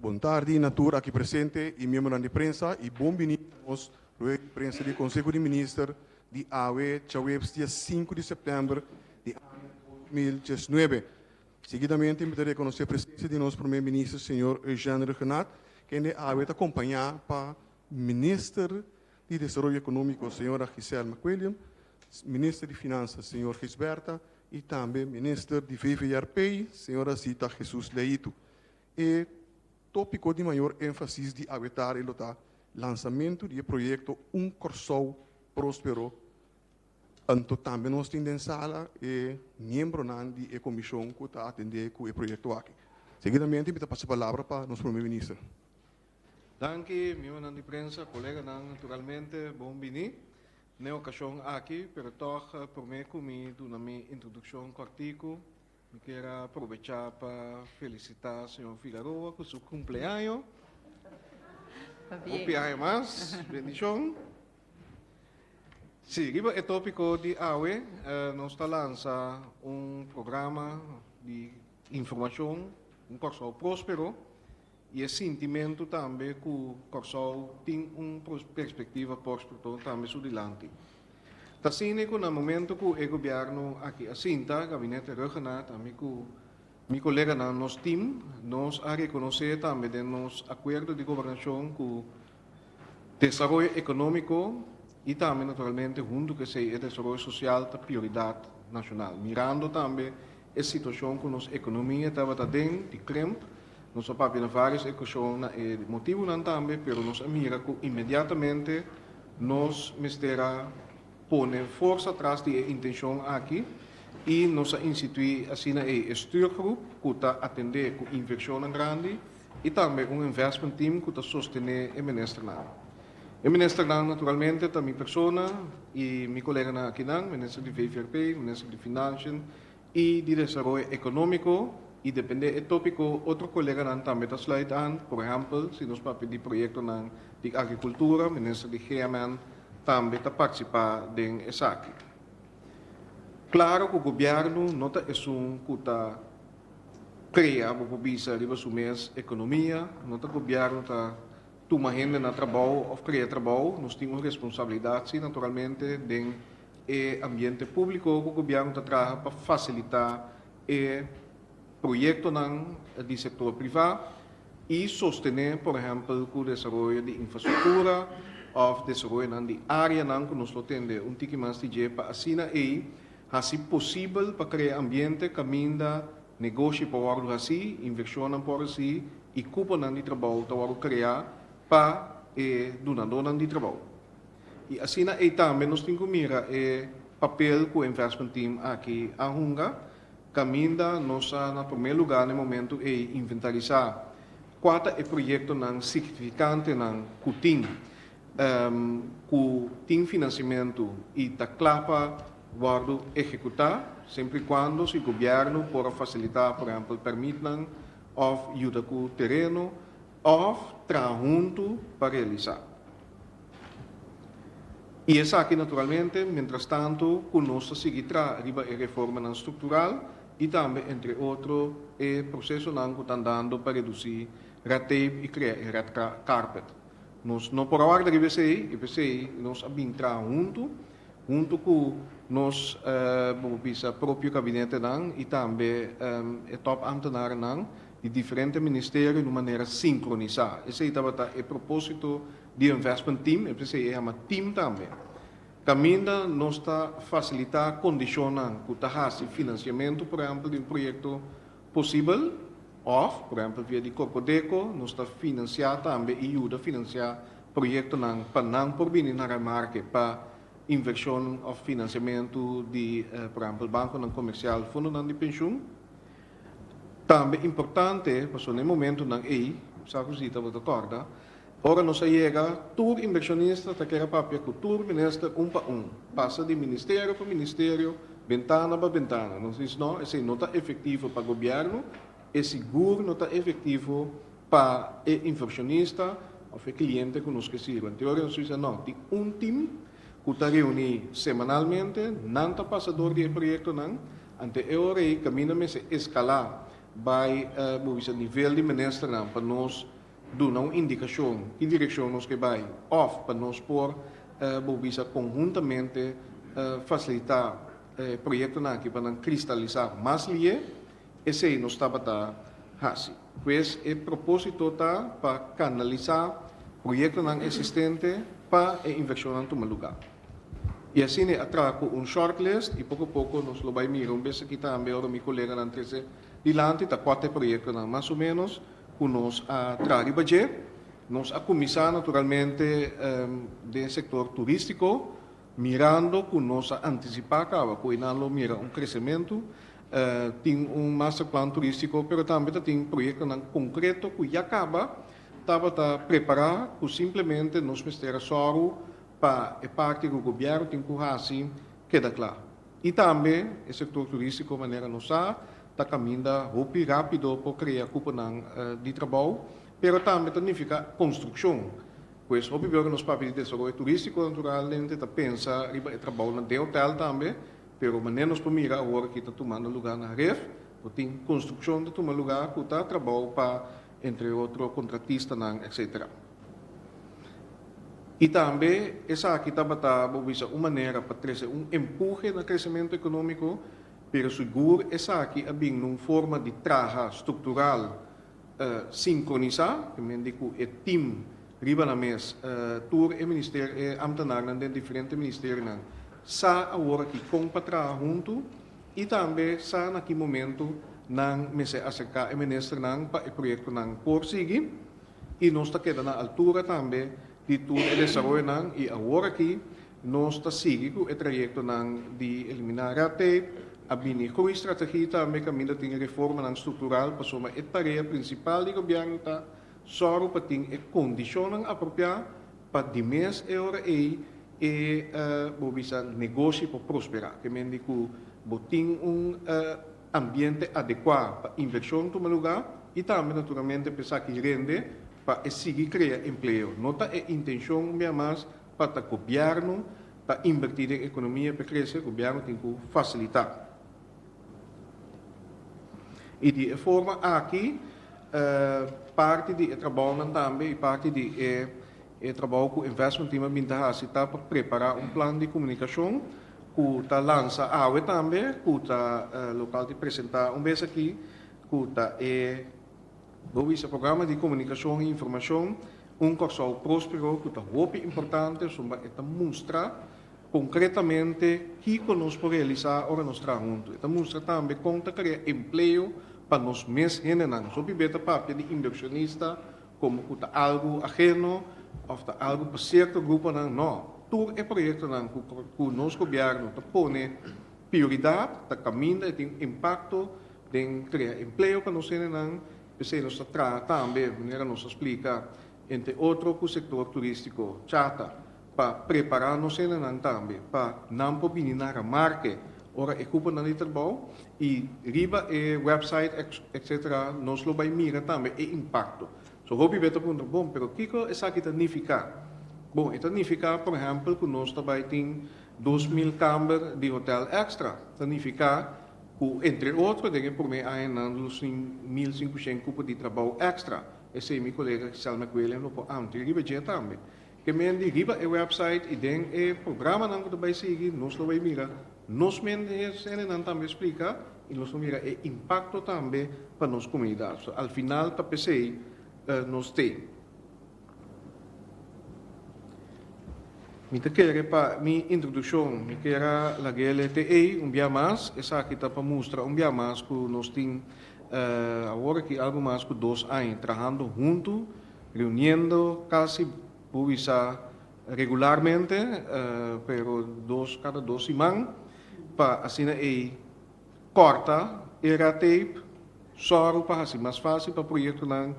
Bon tardi na tur aki presente i miembronan di prensa i bon bini nos rueda di prensa di Konseho di Minister di awe djaweps dia 5 di sèptèmber di aña 2019. Seguidamente mi ta rekonosé presensia di nos Promé Minister señor Eugène Rhuggenaath, kende awe ta kompañá pa Minister di Desaroyo Ekonómiko señora Giselle McWilliam, Minister di Finansa señor Gijsbertha i tambe Minister di VVRP señora Zita Jesus Leito. E tópiko di mayor énfasis di awe tardi lo ta lansamentu di e proyekto Un Kòrsou Próspero. Anto tambe nos tin den sala e miembronan di e komishon ku ta atendé ku e proyekto aki. Seguidamente mi ta pasa palabra pa nos Prome Minister. Danki, miembronan di prensa, koleganan, naturalmente bon bini n'e okashon aki, pero tòg promé ku mi duna mi introdukshon kòrtiku, mi kier a probechá pa felisitá señor Figaroa ku su kumpleaño. Hopi aña mas, bendishon. Sí, riba e tópiko di awe, nos ta lansa un programa di informashon, Un Kòrsou Próspero, i e sintimentu tambe ku Kòrsou tin un perspektiva próspero tambe su dilanti. Ta asina ku na momento ku e gobièrnu aki a sinta, Gabinete Rhuggenaath, ami ku mi koleganan, nos tim, nos a rekonosé tambe den nos akuerdo di gobernashon ku desaroyo ekonómiko i tambe naturalmente huntu ku esei e desaroyo sosial ta prioridat nashonal. Mirando tambe e situashon ku nos ekonomia tabata aden di krimp, nos a papia na vários okashon na e motibunan tambe, pero nos a mira ku inmediatamente nos mester a pone forsa tras di e intenshon aki i nos a instituí asina ei e stuurgroep ku ta atendé ku invershonnan grandi i tambe un investment team ku ta sostené e ministernan. E ministernan naturalmente ta mi persona i mi koleganan akinan, minister di VVRP, minister di Financiën i di Desaroyo Ekonómiko i dependé e tópiko otro koleganan tambe ta sluit aan, por ehèmpel si nos papia di proyektonan di agrikultura, minister di GMN tambe ta partisipá den esaki. Klaro ku gobièrnu no ta esun ku ta krea, bo por bisa, riba su mes ekonomia, no ta gobièrnu ta tuma hende na trabou òf krea trabou, nos tin un responsabilidat si naturalmente den e ambiente públiko ku gobièrnu ta traha pa fasilitá e proyektonan di sektor privá i sostené por ehèmpel ku desaroyo di infrastruktura òf desaroyonan di áreanan ku nos lo tende un tiki mas di dje pa asina ei hasi posibel pa krea ambiente kaminda negoshi por wòrdu hasí, invershonnan por hasi i kuponan di trabou ta wòrdu kreá pa e dunadónan di trabou. I asina ei tambe nos tin ku mira e papel ku e investment team aki a hunga, kaminda nos a na promé lugá na e momentu ei inventarisá kua ta e proyektonan signifikantenan ku tin ku tin finansiamentu i ta kla pa wòrdu ehekutá, semper i kuando si gobièrnu por a fasilitá por ehèmpel pèrmitnan òf yuda ku tereno òf traha huntu pa realisá. I esaki naturalmente mientrastantu ku nos ta sigui traha riba e reformanan struktural i tambe entre otro e prosesonan ku ta andando pa redusí red tape i krea e red carpet. Nos no por a warda riba esei i p'esei nos a bin traha huntu, huntu ku nos bo por bisa propio kabinetenan i tambe e top ambtenarennan di diferente ministerio na un manera sinkronisá. Esei tabata e propósito di investment team, e p'esei e yama team tambe. Kaminda nos ta fasilitá kondishonnan ku ta hasi finansiamentu, por ehèmpel, di un proyekto posibel, òf, por ehèmpel, via di Korpodeko, nos ta finansiá tambe i yuda finansiá proyektonan pa nan por bini na remarke pa invershon òf finansiamentu di, por ehèmpel, bankonan komersial, fondonan di penshun. Tambe importante, pasobra na e momentunan ei, sa ku si tabata kòrda, Ora nos a yega, tur invershonista ta kere papia ku tur minister un pa un, pasa di ministerio pa ministerio, bentana pa bentana. Nos dici no, esei no ta efektivo pa gobièrnu, e sigur no ta efektivo pa e invershonista òf e kliente ku nos ke sirbi. Anto ora nos bisa no, tin un tim ku ta reuní semanalmente, nan ta pasa dor di e proyektonan, ante e ora ei kaminda mester eskalá bai bo bisa nivel di ministernan pa nos. duna un indikashon ki direkshon nos ke bai òf pa nos por bo bisa konhuntamente fasilitá e proyektonan aki pa nan kristalisá mas lié, esei nos tabata hasi. Pues e propósito ta pa kanalisá proyektonan eksistente pa e invershonnan tuma lugá. I asina a traha ku un shortlist i poko poko nos lo bai mira un bes aki tambe ora mi koleganan trese dilanti ta kua ta e proyektonan mas o ménos ku nos a traha riba dje. Nos a kuminsá naturalmente den sektor turístiko mirando ku nos a antisipá kaba ku einan lo mira un kresementu. Tin un masterplan turístiko pero tambe ta tin proyektonan konkreto ku ya kaba tabata prepará ku simplemente nos mester a sòru pa e parti ku gobièrnu tin ku hasi keda kla. I tambe e sektor turístiko manera nos sa ta kaminda hopi rápido por krea kuponan di trabou, pero tambe ta nifiká konstrukshon. Pues hopi bes ora nos papia di desaroyo turístiko naturalmente ta pensa riba e trabounan den hotèl tambe, pero manera nos por mira awor aki ta tumando lugá na Ref, bo tin konstrukshon ta tuma lugá ku ta trabou pa entre otro kontratistanan etcetera. I tambe esaki tabata, bo bisa, un manera pa trese un empuhe na kresementu ekonómiko, pero sigur esaki a bin na un forma di traha struktural sinkronisá, ke men di ku e tim riba nan mes, tur e minister, e amtenarnan den diferente ministerionan sa awor aki kon pa traha huntu i tambe sa na ki momentu nan mester aserká e ministernan pa e proyektonan por sigui. I nos ta keda na altura tambe di tur e desaroyonan i awor aki nos ta sigui ku e trayektonan di eliminá red tape, a bini groei strategie tambe kaminda tin reformanan struktural pasobra e tarea prinsipal di gobièrnu ta sòru pa tin e kondishonnan apropiá pa di mes e ora ei e bo bisa negoshi por prosperá. Ke men di ku bo tin un ambiente adekuá pa invershon tuma lugá i tambe naturalmente pa esaki rende pa e sigui krea empleo. No ta e intenshon un bia mas pa ta gobièrnu ta invertí den ekonomia pa e krese, gobièrnu tin ku fasilitá. I di e forma aki parti di e trabounan tambe i parti di e e trabou ku Investment Team a bin ta hasi ta pa prepará un plan di komunikashon ku ta lansa awe tambe ku ta lokal di presentá un bes aki ku ta e bo bisa programa di komunikashon i informashon Un Kòrsou Próspero ku ta hopi importante pasobra e ta mustra konkretamente kiko nos por realisá ora nos traha huntu. E ta mustra tambe kon ta krea empleo pa nos mes hendenan. Nos hopi be ta papia di invershonista komo ku ta algu aheno òf ta algu pa sierto gruponan. No, tur e proyektonan ku ku nos gobièrnu ta pone prioridat ta kaminda e tin impakto den krea empleo pa nos hendenan. P'esei nos ta traha tambe, manera nos a splika, entre otro ku sektor turístiko, chata, pa prepará nos hendenan tambe pa nan por bini na remarke ora e kuponan di trabou i riba e website etcetera nos lo bai mira tambe e impakto. So hopi be ta puntra, bon, pero kiko esaki ta nifiká? Bon, e ta nifiká por ehèmpel ku nos ta bai tin 2000 kamber di hotèl èkstra. Ta nifiká ku entre otro den e promé añanan lo tin 1500 kupo di trabou èkstra. Esei mi kolega Giselle McWilliam lo por amplia riba dje tambe. Ke men di riba e website i den e programanan ku ta bai sigui nos lo bai mira nos men hendenan tambe splika i nos lo mira e impakto tambe pa nos komunidat. So al final ta p'esei nos t'ei. Mi ta kere pa mi introdukshon mi kier a lag'el te ei un bia mas. Esaki ta pa mustra un bia mas ku nos tin awor aki algu mas ku dos aña trahando huntu. Reuniendo casi por bisa regularmente, pero dos cada dos siman pa asina ey corta e red tape, sòru pa haci mas facil pa proyectonan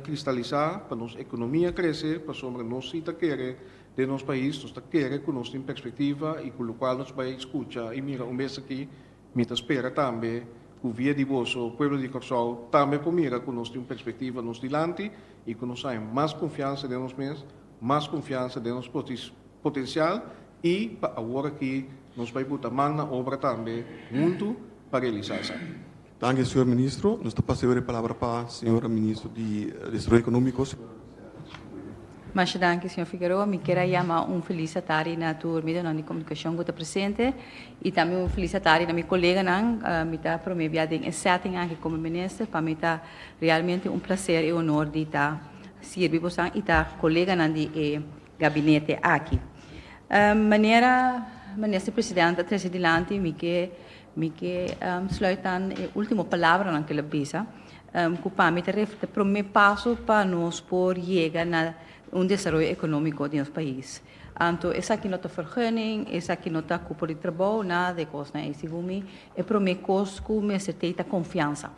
cristalisa, pa nos economia crece, pasobra nos si ta kere den nos pais, nos ta kere cu nos tin perspectiva y cu locual nos bay scucha y mira un bes aki. Mi ta spera tambe ku via di boso, pueblo di Kòrsou, tambe por mira ku nos tin un perspektiva nos dilanti i ku nos haña mas konfiansa den nos mes, mas konfiansa den nos potensial i pa awor aki nos bai buta man na obra tambe huntu pa realisá esaki. Danki, señor Ministro. Nos ta pasa e palabra pa señora Ministro di Desaroyo Ekonómiko, señora. Masha danki, señor Figueroa. Mi kier a yama un felis atardi na tur medionan di komunikashon ku ta presente i tambe un felis atardi na mi koleganan. Mi ta promé bia den e setting aki komo minister. Pa mi ta realmente un plaser i honor di ta sirbi bosan i ta koleganan di e gabinete aki. Manera Minister President a trese dilanti mi ke mi ke sluit aan e ultimo palabranan ku el a bisa. Ku pa mi ta reflehá promé paso pa nos por yega na un desaroyo ekonómiko di nos pais. Anto esaki no ta vergunning, esaki no ta kupo di trabou, nada di e kosnan ei. Segun mi, e promé kos ku mester tei ta konfiansa.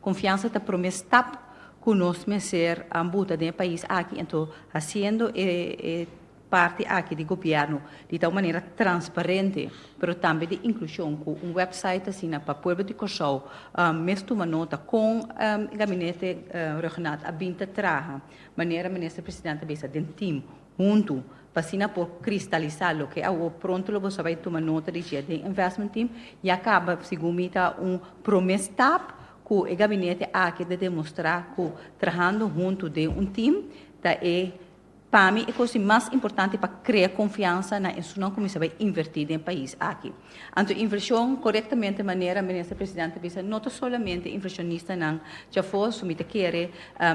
Konfiansa ta promé stap ku nos mester buta den e pais aki. Anto hasiendo e parti aki di gobierno di ta un manera transparente pero tambe di inclusion cu un website asina pa pueblo di Corsou mes tuma nota con gabinete Rhuggenaath a bin ta traha manera minister presidente a bisa den team hunto pa asina por cristalisa loke awor pronto lo boso a bay tuma nota di dje den investment team ya caba segun mi ta un prome stap cu e gabinete aki ta demostra cu trahando hunto den un team ta e Pa mi e kos di mas importante pa krea konfiansa na esunnan ku mester bai invertí den e pais aki. Anto invershon korektamente manera Minister Presidente a bisa no ta solamente invershonistanan djafó, so mi ta kere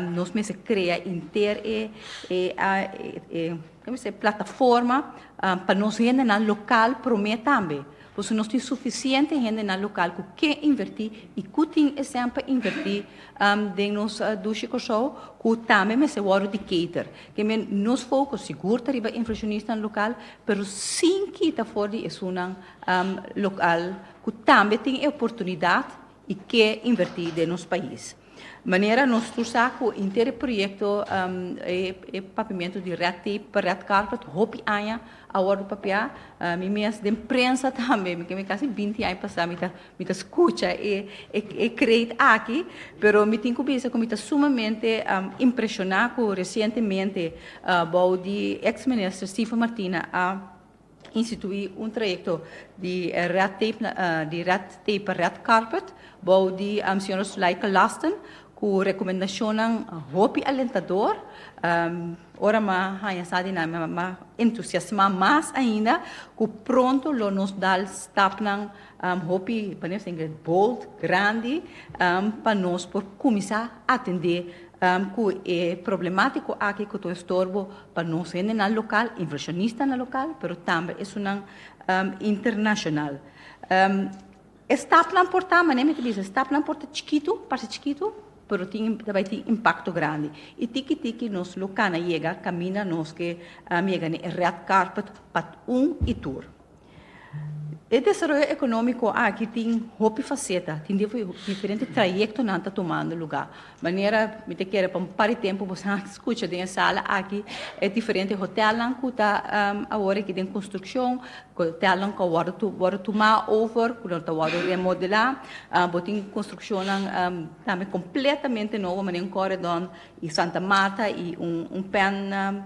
nos mester krea inter e e e plataforma pa nos hendenan lokal promé tambe. Pasobra nos tin sufisiente hendenan lokal ku ke invertí i ku tin e sèn pa invertí den nos dushi Kòrsou ku tambe mester wòrdu di cater. Ke men nos focus sigur ta riba invershonistanan lokal pero sin kita for di esunnan lokal ku tambe tin e oportunidat i ke invertí den nos pais. Manera nos tur sa ku henter e proyekto e papiamentu di red tape pa red carpet hopi aña a wòrdu papiá. Mi mes den prensa tambe, mi ke kasi 20 aña pasá mi ta mi ta skucha e e kreet aki, pero mi tin ku bisa ku mi ta sumamente impreshoná ku resientemente bou di eks minister Steven Martina a instituí un trayekto di red tape di red tape pa red carpet bou di señora Sulaika Lasten ku rekomendashonnan hopi alentador. Ora m'a haña sa di nan m'a entusiasmá mas ainda ku pronto lo nos dal stapnan hopi bold, grandi pa nos por kuminsá atendé ku e problemátiko aki ku ta un estorbo pa nos hendenan lokal, invershonistanan lokal, pero tambe esunnan internashonal. E stapnan por ta, manera mi ta bisa, e stapnan por ta chikitu, parse chikitu, pero tin ta bai tin impakto grandi. I tiki tiki nos lo kana yega kaminda nos ke yega na e red carpet pa un i tur. E desaroyo ekonómiko aki tin hopi faseta, tin diferente trayektonan ta tumando lugá. Manera mi ta kere pa un par di tempu boso a skucha den e sala aki e diferente hotelnan ku ta awor aki den konstrukshon, hotelnan ku a wòrdu wòrdu tumá over, ku nan ta wòrdu remodelá. Bo tin konstrukshonnan tambe kompletamente nobo manera un Corendon i Santa Marta i un Pen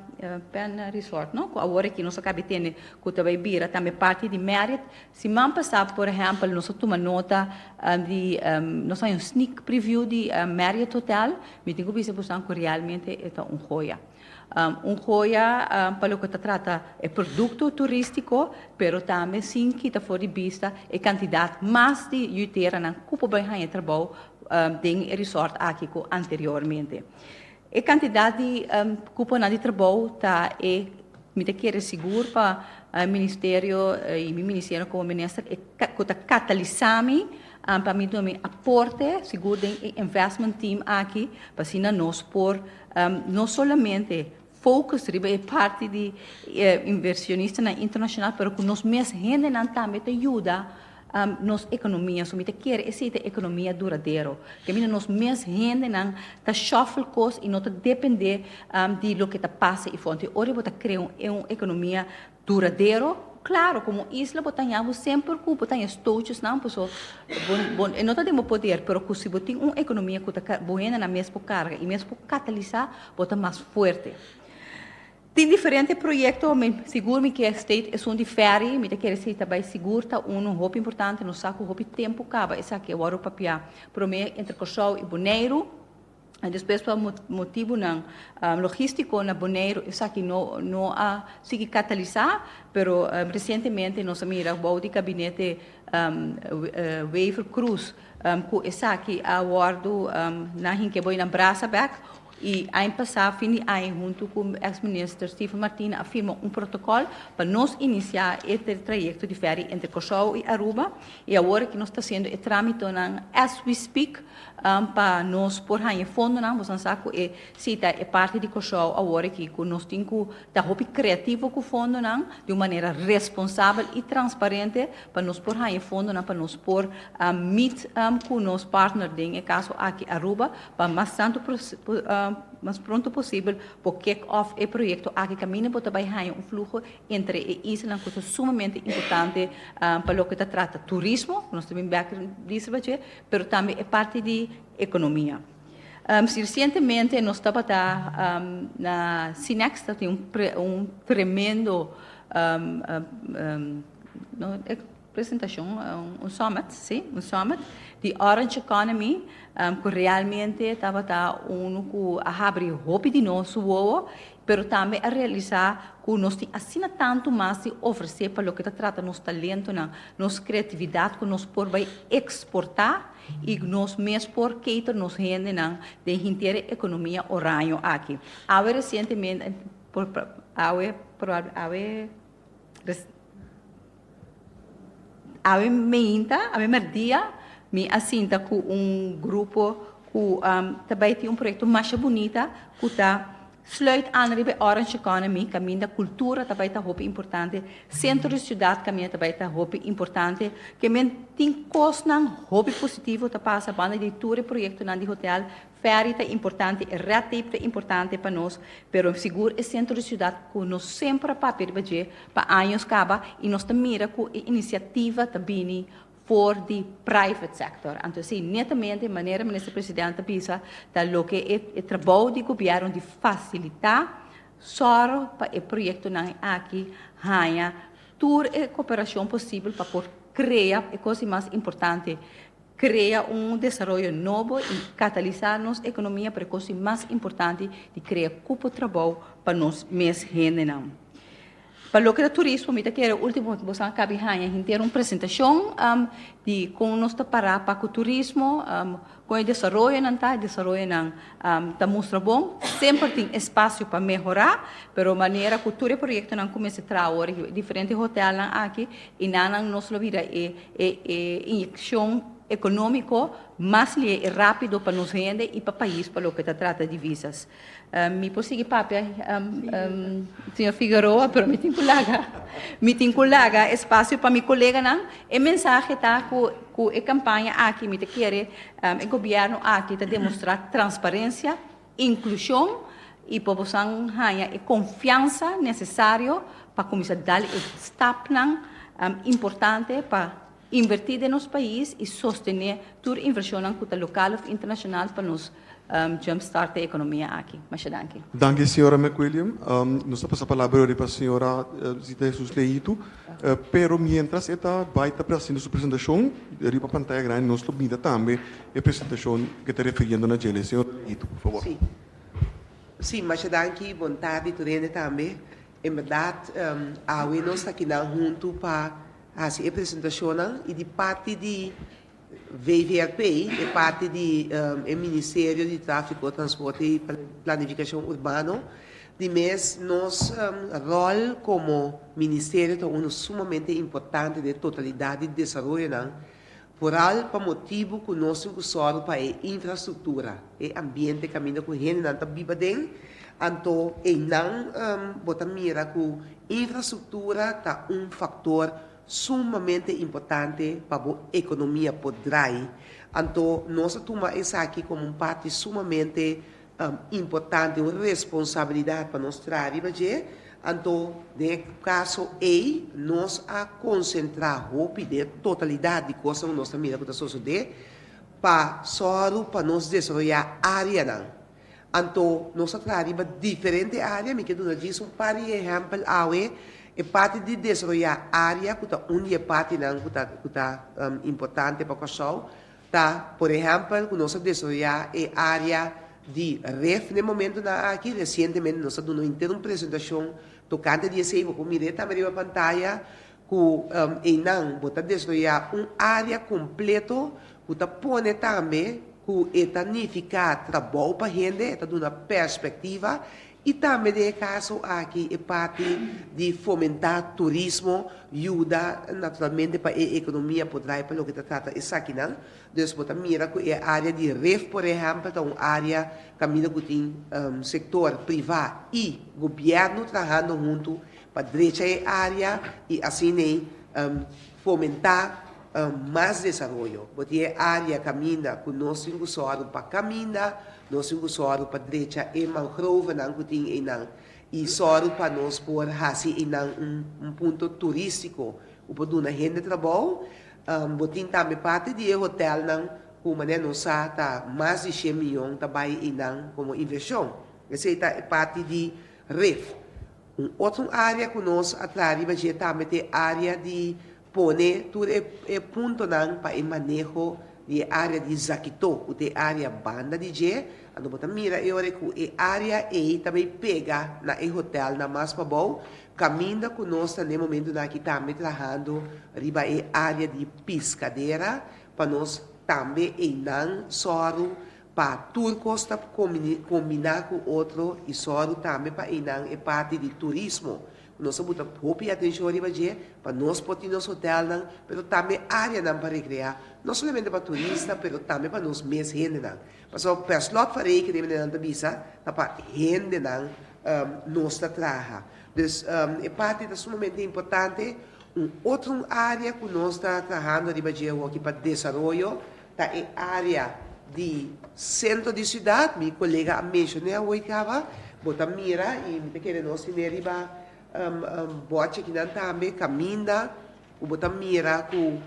Pen Resort no ku awor aki nos a kabi tene ku ta bai bira tambe parti di Marriott. Siman pasá, por ehèmpel, nos a tuma nota di, nos a haña un sneak preview di Marriott Hotel. Mi tin ku bisa boso ku realmente e ta un joya. Un joya pa loke ta trata e produkto turístiko, pero tambe sin kita for di bista e kantidat mas di yuiteranan ku por bai haña trabou den e resort aki ku anteriormente. E kantidat di kuponan di trabou ta e mi ta kere sigur pa ministerio i mi ministerio komo minister e ku ta katalisa mi pa mi duna mi aporte sigur den e investment team aki pa asina nos por no solamente focus riba e parti di inversionistanan internashonal pero ku nos mes hendenan tambe ta yuda nos ekonomia. So mi ta kere esei ta ekonomia duradero. Kaminda nos mes hendenan ta shuffle kos i no ta depende di loke ta pasa i for. Ora bo ta krea un ekonomia duradero, klaro komo isla bo ta haña bo semper ku bo ta haña stootjesnan paso bo e no ta den bo poder pero ku si bo tin un ekonomia ku ta bo hendenan mes por karga i mes por katalisa bo ta mas fuerte. Tin diferente proyekto, mi sigur mi ke state esun di ferry, mi ta kere si ta bai sigur ta unu hopi importante, nos sa ku hopi tempu kaba esaki a wòrdu papia promé entre Kòrsou i Boneiru. Despues pa motibunan logístiko na Boneiru esaki no no a sigui katalisá, pero resientemente nos a mira bou di gabinete Wever-Croes ku esaki a wòrdu nan hinke bo i nan brasa bèk i aña pasá fin di aña huntu ku eks minister Steven Martina a firma un protokòl pa nos inisiá e trayekto di fèri entre Kòrsou i Aruba i awor aki nos ta hasiendo e trámitonan as we speak Pa nos por haña e fondonan, boso nan sa ku e si ta e parti di Kòrsou awor aki ku nos tin ku ta hopi kreativo ku fondonan di un manera responsabel i transparente pa nos por haña e fondonan pa nos por meet ku nos partner den e kaso aki Aruba pa mas tantu mas pronto posibel por kick off e proyekto aki kaminda bo ta bai haña un fluho entre e islanan ku ta sumamente importante pa loke ta trata turismo, nos ta bin bèk bisa pa dje. pero tambe e parti di economia. Si recientemente nos tabata na Cinex, ta tin un tremendo presentacion, un summit, si, un summit di Orange Economy, cu realmente tabata uno cu a habri hopi di nos wowo, pero tambe a realisa cu nos tin asina tanto mas di ofrece pa loke ta trata nos talentonan, nos creatividad cu nos por bay exporta y nos mes por cater nos hendenan den henter e economia oraño aki. Awe recientemente, awe probable, awe awe meinta, awe merdia mi a sinta cu un grupo cu ta bay tin un proyecto masha bunita cu ta Sluit aan riba e Orange Economy kaminda kultura ta bai ta hopi importante, sentro di siudat kaminda ta bai ta hopi importante. Ke men tin kosnan hopi positivo ta pasa banda di tur e proyektonan di hotel. Ferry ta importante, e red tape ta importante pa nos, pero sigur e sentro di siudat ku nos semper a papia riba dje pa años kaba i nos ta mira ku e inisiativa ta bini for di private sector. Anto esei netamente, manera Minister President ta bisa, ta loke e e trabou di gobierno di facilita sòru pa e proyectonan aki haña tur e cooperacion posibel pa por crea e cos di mas importante, crea un desaroyo nobo y catalisa nos economia, pero e cos di mas importante di crea cupo trabou pa nos mes hendenan. Pa loke ta turismo mi ta kere ultimo boso a kabi haña henter un presentashon di kon nos ta pará pa ku turismo, kon e desaroyonan ta, e desaroyonan ta mustra bon, semper tin espasio pa mehorá, pero manera ku tur e proyektonan kuminsá traha awor e diferente hotelnan aki i nan nos lo bira e e inyekshon ekonómiko mas lihe i rápido pa nos hende i pa pais pa loke ta trata di visas. Mi por sigui papia, señor Figueroa, pero mi tin ku laga, mi tin ku laga espasio pa mi koleganan. E mensahe ta ku ku e kampaña aki mi ta kere e gobièrnu aki ta demostrá transparensia, inklushon i pa bosan haña e konfiansa nesesario pa kuminsá dal e stapnan importante pa invertí den nos pais i sostené tur invershonnan ku ta lokal òf internashonal pa nos jump start e ekonomia aki. Masha danki. Danki señora McWilliam. Nos ta pasa palabra yori pa señora Zita Jesus Leito. Pero mientras e ta bai ta haciendo su presentacion riba pantaya grandi nos lo mira tambe e presentacion ke ta refiriendo na djele. Señora Leito, por favor. Sí. Sí, masha danki. Bon tardi tur hende tambe. En berdad awe nos ta kinan huntu pa hasi e presentashonnan i di parti di VVRP, e parti di e Ministerio di Tráfiko, Transporte i Planifikashon Urbano, di mes nos ròl komo ministerio ta unu sumamente importante den e totalidat di desaroyonan, foral pa motibu ku nos tin ku sòru pa e infrastruktura, e ambiente kaminda ku hendenan ta biba den, anto einan bo ta mira ku infrastruktura ta un faktor sumamente importante pa bo ekonomia por drai. Anto nos a tuma esaki komo un parti sumamente importante, un responsabilidat pa nos traha riba dje. Anto den e kaso ei nos a konsentrá hopi den e totalidat di kosnan ku nos ta mira ku ta sosodé pa sòru pa nos desaroyá áreanan. Anto nos a traha riba diferente área, mi ke duna djis un par di ehèmpel awe, e parti di desaroyá área ku ta un di e partinan ku ta ku ta importante pa Kòrsou ta por ehèmpel ku nos a desaroyá e área. di Ref na e momentonan aki. Resientemente nos a duna henter un presentashon tokante di esei. Bo por mir'é tambe riba pantaya ku einan bo ta desaroyá un área kompleto ku ta pone tambe ku e ta nifiká trabou pa hende, e ta duna perspektiva i tambe den e kaso aki e parti di fomentá turismo yuda naturalmente pa e ekonomia por drai pa loke ta trata esakinan. Dus bo ta mira ku e área di Rif por ehèmpel ta un área kaminda ku tin sektor privá i gobièrnu trahando huntu pa drecha e área i asin'ei fomentá mas desaroyo. Bo tin e área kaminda ku nos tin ku sòru pa kaminda, nos tin ku sòru pa drecha e mangrovenan ku tin einan i sòru pa nos por hasi einan un punto turístiko ku por duna hende trabou. Bo tin tambe parti di e hotelnan ku manera nos sa ta mas di shen miyon ta bai einan komo invershon. Esei ta e parti di Rif. Un otro área ku nos a traha riba dje tambe ta e área di pone tur e e puntonan pa e maneho di e área di Zakitó, ku ta e área banda di dje. Anto bo ta mira e ora ku e área ei ta bay pega na e hotèlnan mas pabou, kaminda ku nos ta na e momentunan aki tambe trahando riba e área di Piskadera pa nos tambe einan sòru Pa tur kos ta kombiná ku otro i sòru tambe pa einan e parti di turismo. Nos a buta hopi atenshon riba dje pa nos por tin nos hotelnan, pero tambe áreanan pa rekreá, no solamente pa turista, pero tambe pa nos mes hendenan. Pasobra per slot van rekening, manera nan ta bisa, ta pa hendenan nos ta traha. Dus e parti ta sumamente importante. Un otro un área ku nos ta trahando riba dje awoki pa desaroyo Ta e área di sentro di siudat, mi kolega a menshoné awor kaba, bo ta mira i mi ta kere nos tene riba bòchi akinan tambe kaminda ku bo ta mira ku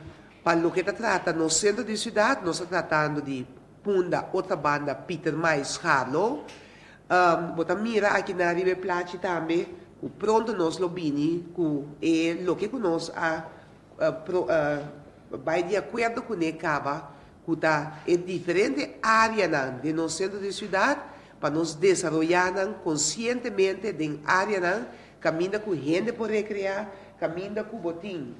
pa loke ta trata nos sentro di siudat nos ta tratando di Punda, Otrabanda, Pietermaai, Scharloo. Bo ta mira akinan riba e plachi tambe ku pronto nos lo bini ku e loke ku nos a Bai di akuerdo kuné kaba ku ta e diferente áreanan den nos sentro di siudat pa nos desaroyá nan konsientemente den áreanan kaminda ku hende por rekreá, kaminda ku bo tin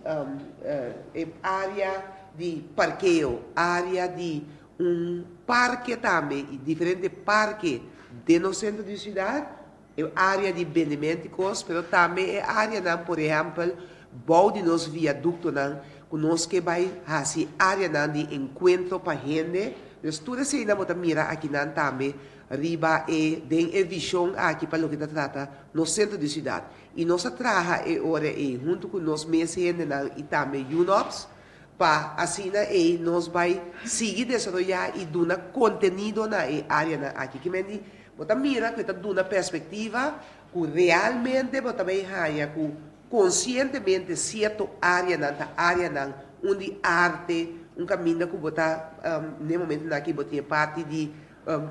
e área di parkeo, área di un parke tambe i diferente parke den nos sentro di siudat. E área di bendimento i kos, pero tambe e áreanan, por ehèmpel, bou di nos viaduktonan ku nos ke bai hasi áreanan di enkuentro pa hende. Dus tur eseinan bo ta mira akinan tambe riba e den e vishon aki pa loke ta trata nos sentro di siudat. I nos a traha e ora ei huntu ku nos mes hendenan i tambe UNOPS pa asina ei nos bai sigui desaroyá i duna kontenido na e áreanan aki. Ki men di Bo ta mira ku e ta duna perspektiva ku realmente bo ta bay haña ku konsientemente sierto áreanan ta áreanan un di arte, un kaminda ku bo ta n'e momentunan aki bo tin e parti di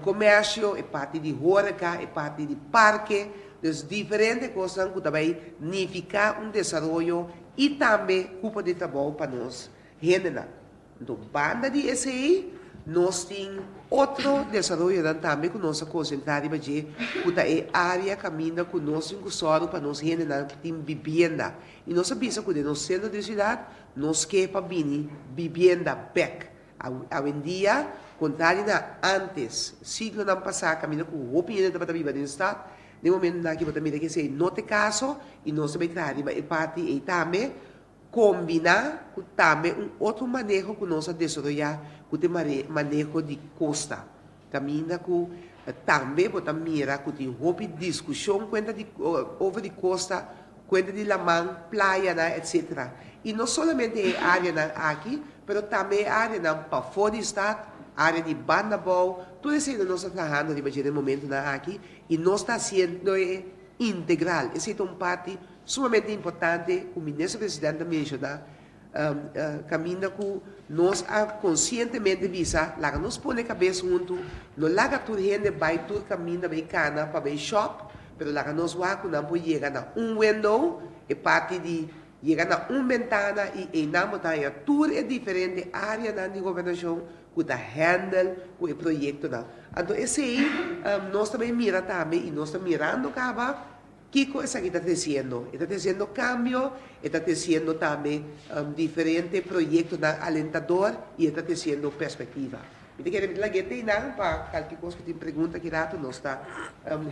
komersio, e parti di horeka, e parti di parke, dus diferente kosnan ku ta bay nifiká un desaroyo i tambe kupo di trabou pa nos hendenan. Anto banda di esei nos tin otro desaroyonan tambe ku nos a konsentrá riba dje ku ta e área kaminda ku nos tin ku sòru pa nos hendenan tin bibienda. I nos a bisa ku den nos sentro di siudat nos ke pa bini bibienda bèk. Awendia, kontrali na ántes, siglonan pasá kaminda ku hopi hende tabata biba den stat, den momentunan aki bo ta mira ku esei no ta e kaso i nos ta bai traha riba e parti ei tambe. Kombiná ku tambe un otro maneho ku nos a desaroyá ku ta e maneho di kosta, kaminda ku tambe bo ta mira ku tin hopi diskushon kuenta di over di kosta, kuenta di laman, playanan etsetera. I no solamente e áreanan aki, pero tambe e áreanan pafó di stat, área di Bandabou, tur eseinan nos ta trahando riba dje den momentunan aki i nos ta hasiendo e integral. Esei ta un parti Sumamente importante ku Minister President a menshoná kaminda ku nos a konsientemente bisa laga nos pone kabes huntu, no laga tur hende bai tur kaminda bai kana pa bai shòp, pero laga nos wak ku nan por yega na un window, e parti di. Yega na un bentana i einan bo ta haña tur e diferente áreanan di gobernashon ku ta hèndel ku e proyektonan. Anto esei nos ta bai mira tambe i nos ta mirando kaba kiko esaki ta tresiendo. E ta tresiendo kambio, e ta tresiendo tambe diferente proyektonan alentador i e ta tresiendo perspektiva. Mi ta kere mi ta lag'é teinan pa kalke kos ku tin pregunta ki ratu nos ta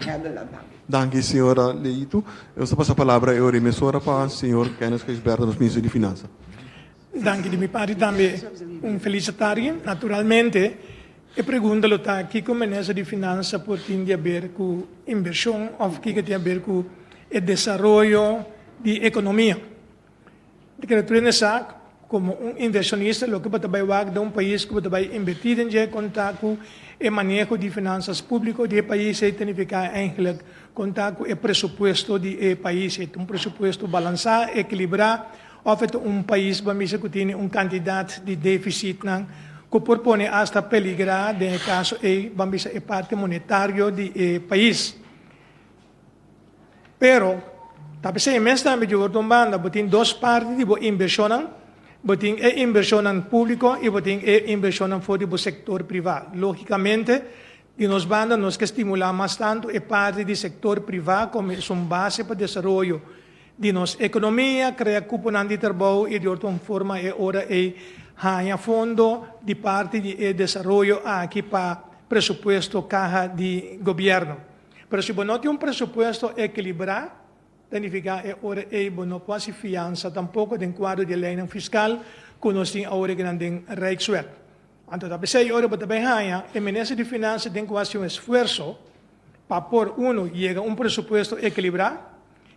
handle nan tambe. Danki señora Leito. Nos ta pasa palabra e ora mesora pa señor Kenneth Gijsbertha, nos minister di Finansa. Danki di mi parti tambe un felis tardi. Naturalmente e pregunta lo ta kiko minister di Finansa por tin di haber ku invershon of kiko tin haber ku e desaroyo di ekonomia. Di kere tur hende sa komo un invershonista loke bo ta bai wak den un pais ku bo ta bai invertí den dje konta ku e maneho di finansas públiko di e pais ei ta nifiká eigentlik konta ku e presupuesto di e pais ei ta un presupuesto balansá, ekilibrá òf e ta un pais bo a misa ku tene un kantidat di défisitnan ku por pone asta peligrá den e kaso ei bo a misa e parti monetario di e pais. Pero, ta p'esei mes tambe di otro un banda bo tin dos parti di bo invershonnan, bo tin e invershonnan públiko i bo tin e invershonnan for di bo sektor privá. Lógikamente, di nos banda nos ke stimulá mas tantu e parti di sektor privá komo esun base pa desaroyo di nos ekonomia, krea kuponan di trabou i di otro un forma e ora ei haña fondo di parti di e desaroyo aki pa presupuesto kaha di gobièrnu. Pero si bo no tin un presupuesto ekilibrá, ta nifiká e ora ei bo no por hasi fiansa tampoko den kuadro di e leinan fiskal ku nos tin awor akinan den Rijkswet. Anto ta p'esei ora bo ta bai haña e Minister di Finansa tin ku hasi un esfuerso pa por uno yega un presupuesto ekilibrá.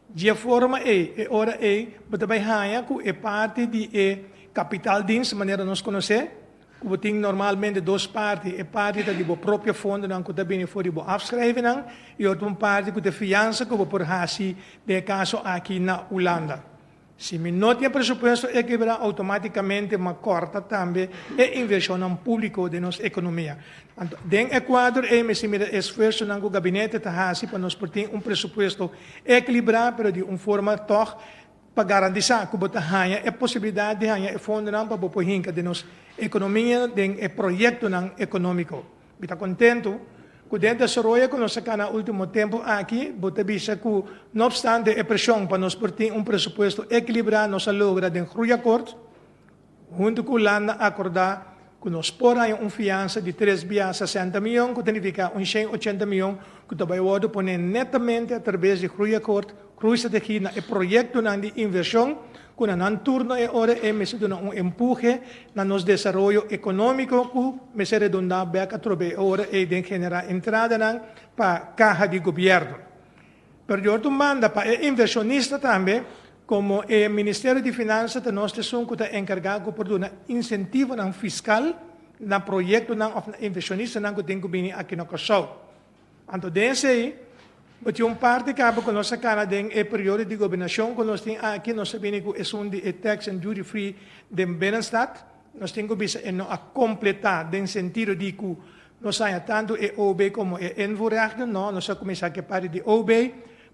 Dje forma ei, e ora ei bo ta bai haña ku e parti di e kapitaaldienst manera nos konosé, Ku bo tin normalmente dos parti, e parti ta di bo propio fondonan ku ta bini for di bo afschrijvingnan i otro un parti ku ta e fiansa ku bo por hasi den e kaso aki na Hulanda. Si mi no tin e presupuesto ekibrá outomátikamente m'a kòrta tambe e invershonnan públiko den nos ekonomia. Anto den e kuadro ei mester mira e esfuersonan ku gabinete ta hasi pa nos por tin un presupuesto ekilibrá pero di un forma tòg Pa garantisá ku bo ta haña e posibilidat di haña e fondonan pa bo por hinka den nos ekonomia den e proyektonan ekonómiko. Mi ta kontentu ku den e desaroyo ku nos a kana último tempu aki bo ta bisa ku no opstante e preshon pa nos por tin un presupuesto ekilibrá nos a logra den Groeiakkoord huntu ku Hulanda akordá ku nos por haña un fiansa di tres bia 60 mion ku ta nifiká un 180 mion ku ta bai wòrdu poné netamente atrabes di Groeiakkoord, Groeistrategie, na e proyektonan di invershon ku na nan turno e ora ei mester duna un empuhe na nos desaroyo ekonómiko ku mester redundá bèk atrobe e ora ei den generá entradanan pa kaha di gobièrnu. Pero di otro banda pa e invershonista tambe, komo e Ministerio di Finansa ta nos esun ku ta enkargá ku por duna insentivonan fiskal na proyektonan òf na invershonistanan ku tin ku bini aki na Kòrsou. Anto den esei, bo tin un parti kaba ku nos a kana den e periodo di gobernashon ku nos tin aki, nos a bini ku esun di e tax and duty free den binnenstad. Nos tin ku bisa e no a kompletá den sentido di ku Nos haña tantu e OB komo e invoerrechten, no, nos a kuminsá ku e parti di OB,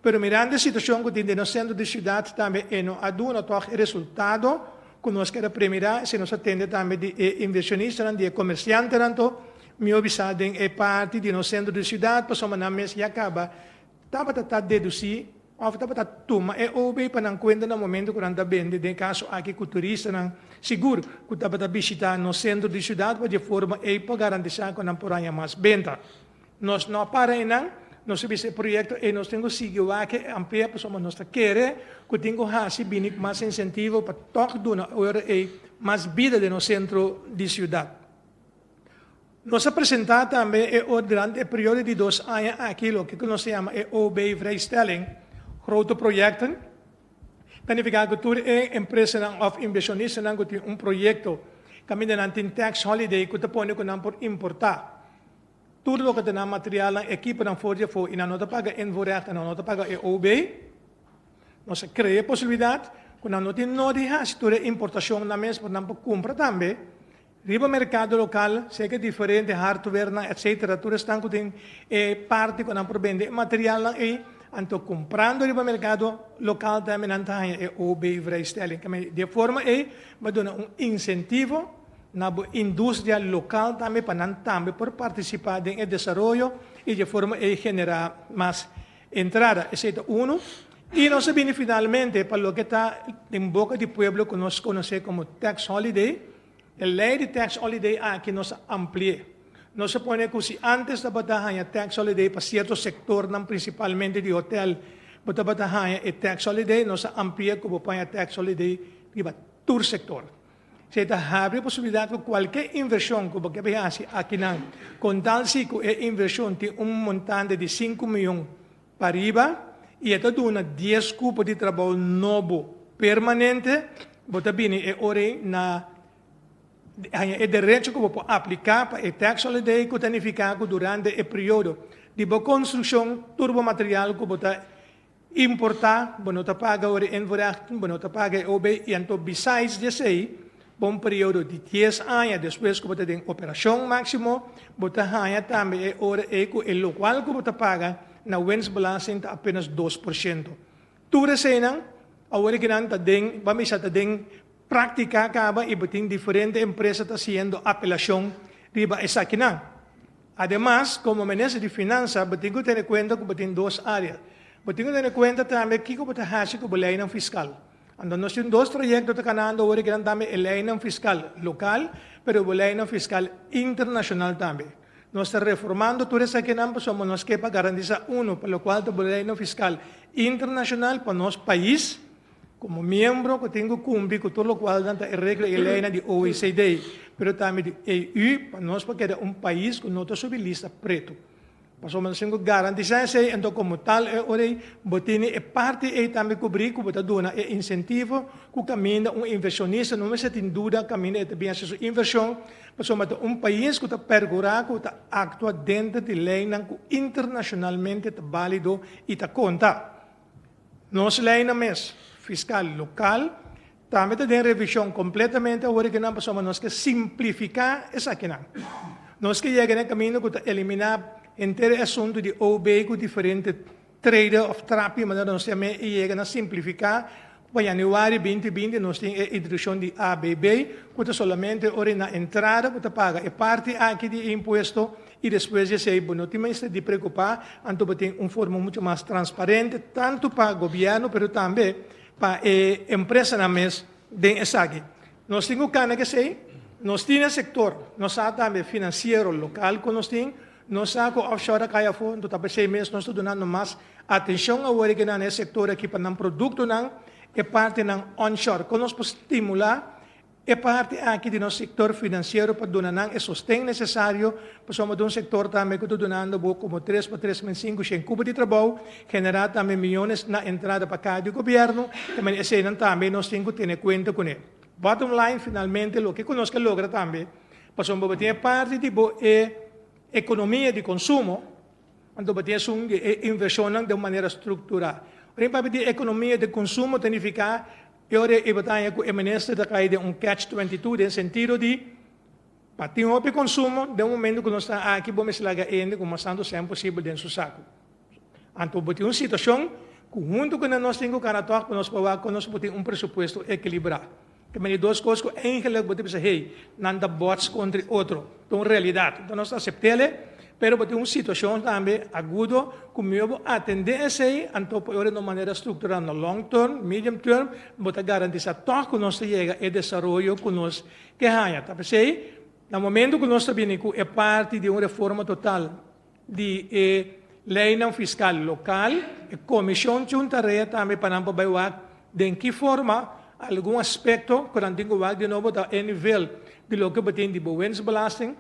pero mirando e situashon ku tin den nos sentro di siudat tambe e no a duna tòg e resultado ku nos keda premirá, si nos a tende tambe di e invershonistanan, di e komersiantenan to, mihó bisá den e parti di nos sentro di siudat pasobra nan mes ya kaba tabata ta dedusí Of tabata tuma e OB pa nan kuenta na momento ku nan ta bende, den e kaso aki ku turistanan sigur ku tabata bishitá nos sentro di siudat pa di e forma ei por garantisá ku nan por haña mas benta. Nos no a para einan, nos a bisa e proyekto ei nos tin ku sigui wak e amplia pasobra nos ta kere ku tin ku hasi bini ku mas insentivo pa tòg duna ora ei mas bida den nos sentro di siudat. Nos a presentá tambe e or durante e periodo di dos aña aki loke ku nos ta yama e OB vrijstelling, grote projecten. Ta nifiká ku tur e empresanan òf invershonistanan ku tin un proyekto kaminda nan tin tax holiday ku ta pone ku nan por importá tur loke ta nan materialnan, ekiponan for di afó i nan no ta paga invoerrecht en nan no ta paga e OB. Nos a krea e posibilidat ku nan no tin nodi hasi tur e importashon nan mes, pero nan por kumpra tambe. Riba merkado lokal, seke diferente hardwarenan etc. Tur esnan ku tin e parti ku nan por bende e materialnan ei, Anto kumprando riba merkado lokal tambe nan ta haña e OB-vrijstelling. Di e forma ei bo a duna un insentivo na bo industria lokal tambe pa nan tambe por partisipá den e desaroyo i di e forma ei generá mas entrada. Esei ta unu. I nos a bini finalmente pa loke ta den boka di pueblo ku nos konosé komo tax holiday. E lei di tax holiday aki nos a ampli'é. Nos a pone ku si ántes tabata haña tax holiday pa sierto sektornan prinsipalmente di hotel bo tabata haña e tax holiday, nos a ampli'é ku bo por haña tax holiday riba tur sektor. Esei ta habri e posibilidat ku kualke invershon ku bo ke bai hasi akinan, kon tal si ku e invershon tin un montante di sinku miyon pariba i e ta duna dies kupo di trabou nobo permanente, bo ta bini e ora ei na haña e derecho ku bo por apliká pa e tax holiday ku ta nifiká ku durante e periodo di bo konstrukshon tur bo material ku bo ta Importá, bo no ta paga ora e invoerrechten, bo no ta paga e OB i anto besides di esei, pa un periodo di dies aña despues ku bo ta den operashon máksimo, bo ta haña tambe e ora ei ku e lokual ku bo ta paga na winstbelasting ta apenas 2%. Tur eseinan awor ki nan ta den, bo a misa ta den práktika kaba i bo tin diferente empresa ta hasiendo apelashon riba esakinan. Ademas, komo Minister di Finansa, bo tin ku tene kuenta ku bo tin dos área. Bo tin ku tene kuenta tambe kiko bo ta hasi ku bo leinan fiskal. Anto nos tin dos trayekto ta kanando awor kinan tambe e leinan fiskal lokal, pero bo leinan fiskal internashonal tambe. Nos ta reformando tur esakinan pasobra nos ke pa garantisa uno pa lokual ta bo leinan fiskal internashonal pa nos pais, Komo miembro ku tin ku kumpli ku tur lokual nan ta e regla i leinan di OECD, pero tambe di EU, pa nos por keda un pais ku no ta subi lista pretu. Pasobra nos tin ku garantisá esei, anto komo tal e ora ei bo tene e parti ei tambe kubrí ku bo ta duna e insentivo ku kaminda un invershonista no mester tin duda kaminda e ta bin hasi su invershon, pasobra ta un pais ku ta perkurá ku ta aktua denter di leinan ku internashonalmente ta bálido i ta konta. Nos leinan mes, fiskal lokal, tambe ta den revishon kompletamente awor e nan pasobra nos ke simplifiká esakinan. Nos ke yega na e kaminda ku ta eliminá henter e asuntu di OB ku diferente trader òf trapi manera nos yam'é i yega na simplifiká ku pa yanüari 2020 nos tin e introdukshon di ABB ku ta solamente ora na entrada bo ta paga e parti aki di e impuesto I despues di esei bo no tin mester di preokupá, anto bo tin un forma muchu mas transparente tantu pa gobièrnu pero tambe pa e empresanan mes den esaki. Nos tin ku kana ku esei, nos tin e sektor, nos sa tambe finansiero lokal ku nos tin, nos sa ku offshore a kai afó, anto ta p'esei mes nos ta dunando mas atenshon awor e na e sektor aki pa nan produktonan, e partinan onshore. Kon nos por stimulá E parti aki di nos sektor finansiero pa duna nan e sosten nesesario, pasobra ta un sektor tambe ku ta dunando bo komo tres pa tres mil sinku shen kubo di trabou, generá tambe miyones na entrada pa kada di gobièrnu, ta manera eseinan tambe nos tin ku tene kuenta kuné. Bottom line, finalmente loke ku nos ke logra tambe, pasobra bo tin e parti di bo e ekonomia di konsumo, Anto bo tin esun di e invershonnan den un manera strukturá. Ora e papia di ekonomia di konsumo ta nifiká e ora e bo ta haña ku e minister ta kai den un catch 22 den sentido di pa tin hopi konsumo den un momento ku nos ta aki bo mester laga hende ku mas tantu sèn posibel den su saku. Anto bo tin un situashon ku huntu ku nan nos tin ku kana tòg pa nos por wak kon nos por tin un presupuesto ekilibrá. Ta mende dos kos ku eigenlik bo ta bisa hey, nan ta bots kontra e otro. Ta un realidat. Enton nos ta asept'el, pero bo tin un situashon tambe agudo ku mihó bo atendé esei, anto por e ora na un manera struktural na long term, medium term, bo ta garantisá tòg ku nos ta yega e desaroyo ku nos ke haña. Ta p'esei, na momento ku nos ta bini ku e parti di un reforma total di e leinan fiskal lokal, e komishon tin un tarea tambe pa nan por bai wak den ki forma algun aspekto ku nan tin ku wak di nobo ta e nivel di loke bo tin di bo winstbelasting,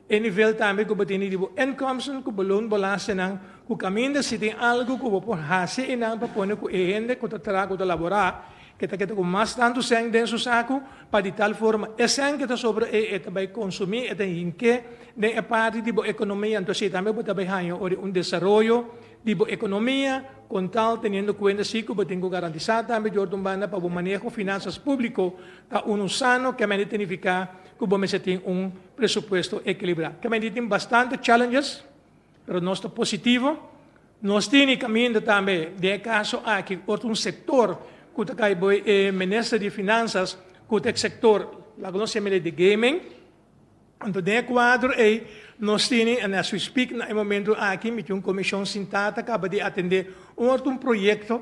e nivel tambe ku bo tin di bo inkomsten ku bo loonbelastingnan, ku kaminda si tin algu ku bo por hasi einan pa pone ku e hende ku ta traha ku ta laborá ke ta keda ku mas tantu sèn den su saku pa di tal forma e sèn ke ta sobra ei e ta bai konsumí e ta hink'é Den e parti di bo ekonomia, anto si tambe bo ta bai haña ora un desaroyo di bo ekonomia, kon tal teniendo kuenta si ku bo tin ku garantisá tambe di otro un banda pa bo maneho finansas públiko ta unu sano, kementi ta nifiká ku bo mester tin un presupuesto ekilibrá. Kementi tin bastante challenges, pero nos ta positivo. Nos tini kaminda tambe den e kaso aki otro un sektor ku ta kai bo e minister di Finansas ku ta e sektor laga nos yam'e di gaming. Anto den e kuadro ei nos tini and as we speak na e momento aki mi tin un komishon sintá ta kaba di atendé un otro un proyekto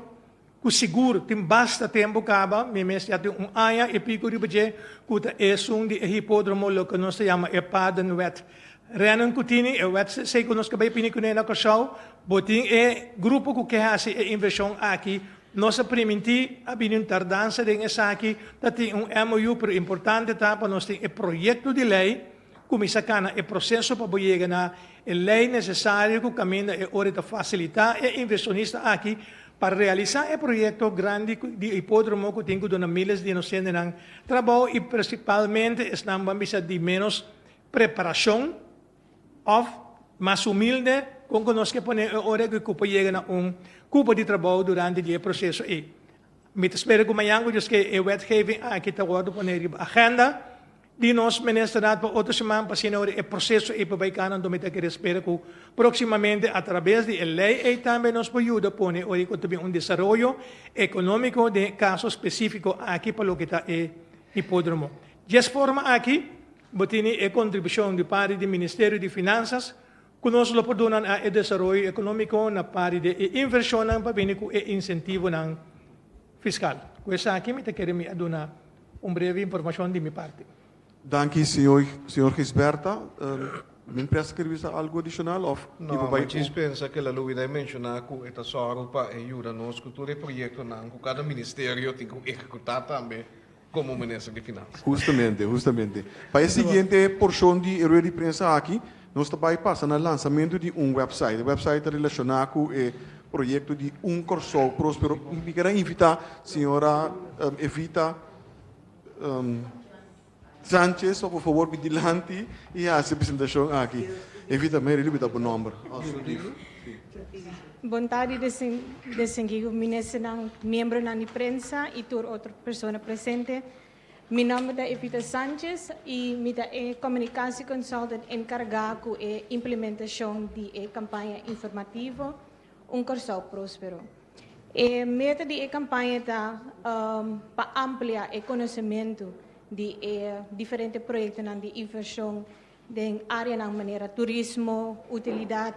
ku sigur tin basta tempu kaba, mi mes ya tin un aña i piku riba dje, ku ta esun di e hipódromo loke nos ta yama e paardenwet. Renan ku tini e wet esei ku nos ke bai pini kuné na Kòrsou, bo tin e grupo ku ke hasi e invershon aki, nos a primintí, a bini un tardansa den esaki, ta tin un MOU, pero importante ta pa nos tin e proyekto di lei, Kuminsá kana e proseso pa bo yega na e lei nesesario ku kaminda e ora ta fasilitá e invershonista aki pa realisá e proyekto grandi di hipódromo ku tin ku duna miles di inosentenan trabou i prinsipalmente esnan ban bisa di ménos preparashon òf mas humilde kon ku nos ke pone e ora ku por yega na un kupo di trabou durante di e proseso ei. Mi ta spera ku mañan ku Dios ke e wetgeving aki ta wòrdu pone riba agenda. Di nos ministerat pa otro siman pa asina ora e proseso ei por bai kana anto mi ta kere spera ku proksimamente atrabes di e lei ei tambe nos por yuda pone ora ku ta bin un desaroyo ekonómiko den e kaso spesífiko aki pa loke ta e hipódromo. Djes forma aki bo tene e kontribushon di parti di Ministerio di Finansas ku nos lo por duna na e desaroyo ekonómiko na parti di e invershonnan pa bini ku e insentivonan Fiskal. Ku esaki mi ta kere mi a duna un breve informashon di mi parti. Danki señor señor Gisberta. Men presta kere bisa algu adishonal of No, tipo bai mi djis pensa ke la Louida e menshoná ku e ta sòru pa e yuda nos ku tur e proyektonan ku kada ministerio tin ku ehekutá tambe komo minister di Finansa. Hustamente, hustamente. Pa e siguiente porshon di e rueda di prensa aki, nos ta bai pasa na lansamentu di un website. E website ta relashoná ku e proyekto di Un Kòrsou Próspero. Mi kier a invitá señora Evita Sanchez pa por fabor bin dilanti i hasi e presentashon aki. Evita, mi a ribita bo nòmber. Alsjeblieft. Bon tardi distinguido ministernan, miembronan di prensa y tur otro persona presente. Mi nomber ta Evita Sanchez y mi ta e communicatie consultant encarga cu e implementacion di e campaña informativo Un Corsou Prospero. E meta di e campaña ta pa amplia e conocemento di e diferente proyectonan di inversion Den áreanan manera turismo, utilidat,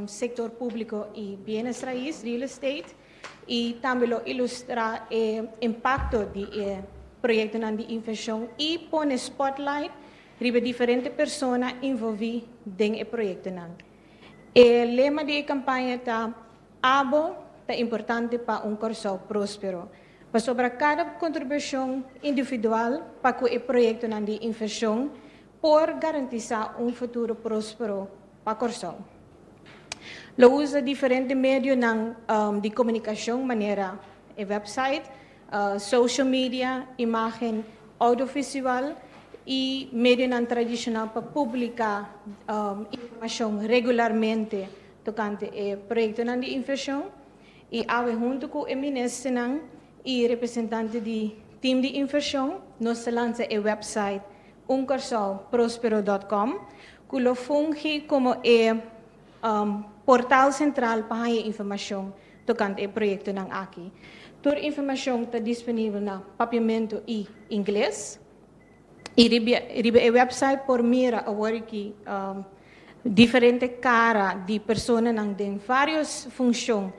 sektor públiko i bienes rais, real estate, i tambe lo ilustrá e impakto di e proyektonan di invershon i pone spotlight riba diferente persona involví den e proyektonan. E lema di e kampaña ta Abo ta importante pa un Kòrsou próspero. Pasobra kada kontribushon individual pa ku e proyektonan di invershon por garantisá un futuro próspero pa Kòrsou. Lo usa diferente medionan di komunikashon manera e wèpsait, social media, imágen oudiovisual i medionan tradishonal pa publiká informashon regularmente tokante e proyektonan di invershon. I awe huntu ku e ministernan i representante di tim di invershon nos ta lansa e wèpsait unkòrsouprospero dòt kòm ku lo fungi komo e portal sentral pa haña informashon tokante e proyektonan aki. Tur informashon ta disponibel na papiamentu i ingles. I riba e wèpsait por mira awor aki diferente kara di personanan den vários funshon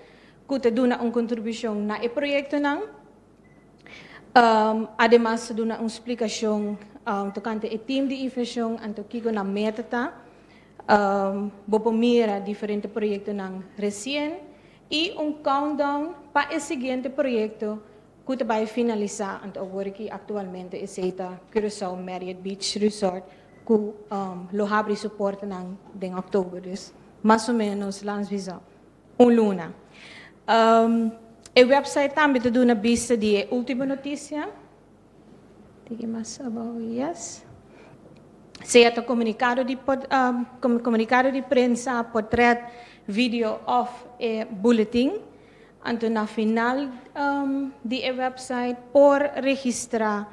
ku ta duna un kontribushon na e proyektonan. Ademas ta duna un splikashon tokante e tim di invershon anto kiko nan meta ta. Bo por mira diferente proyektonan resien i un countdown pa e siguiente proyekto Ku ta bai finalisá anto awor aki aktualmente esei ta Curaçao Marriott Beach Resort ku lo habri su portanan den òktober, dus mas o ménos lans bisa un luna. E wèpsait tambe ta duna bista di e último notisia. Tiki mas abou, yes. Sea ta komunikado di komunikado di prensa, portrèt, video òf e buletin. Anto na final di e website por registrá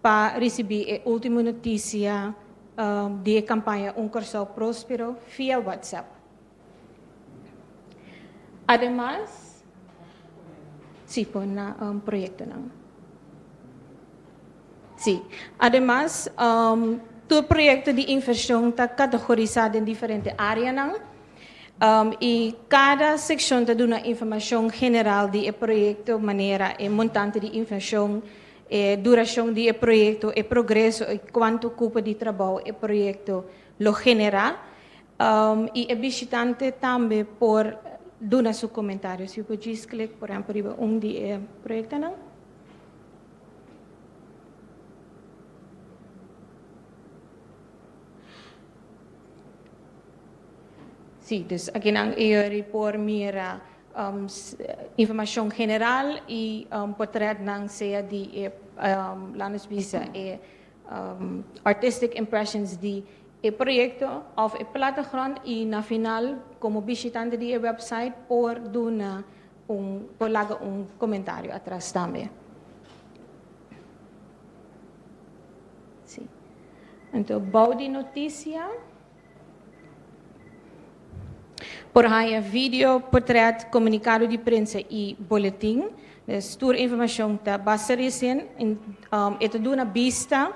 pa risibí e último notisia di e kampaña Un Kòrsou Próspero via WhatsApp. Ademas, si por na um, proyectonan. Si. Ademas, um, tur proyecto di inversion ta categorisa den diferente areanan. Um, y cada seccion ta duna informacion general di e proyecto, manera e montante di inversion, e duracion di e proyecto, e progreso, y cuanto cupo di trabou e proyecto lo genera. Um, y e bishitante tambe por duna su comentario. Si bo click, por ehempel, riba un di e proyectonan. Si, dus akinan e por mira um, informacion general y um, portretnan sea di e, um, laat ons bisa, e um, artistic impressions di e proyecto of e plattegrond y na final, como bishitante di e website, por duna un, por laga un comentario atras tambe. Si. Anto, bou di noticia, por haya video, portret, comunicado di prensa y boletin. Dus tur informacion ta basta recien, um, e ta duna bista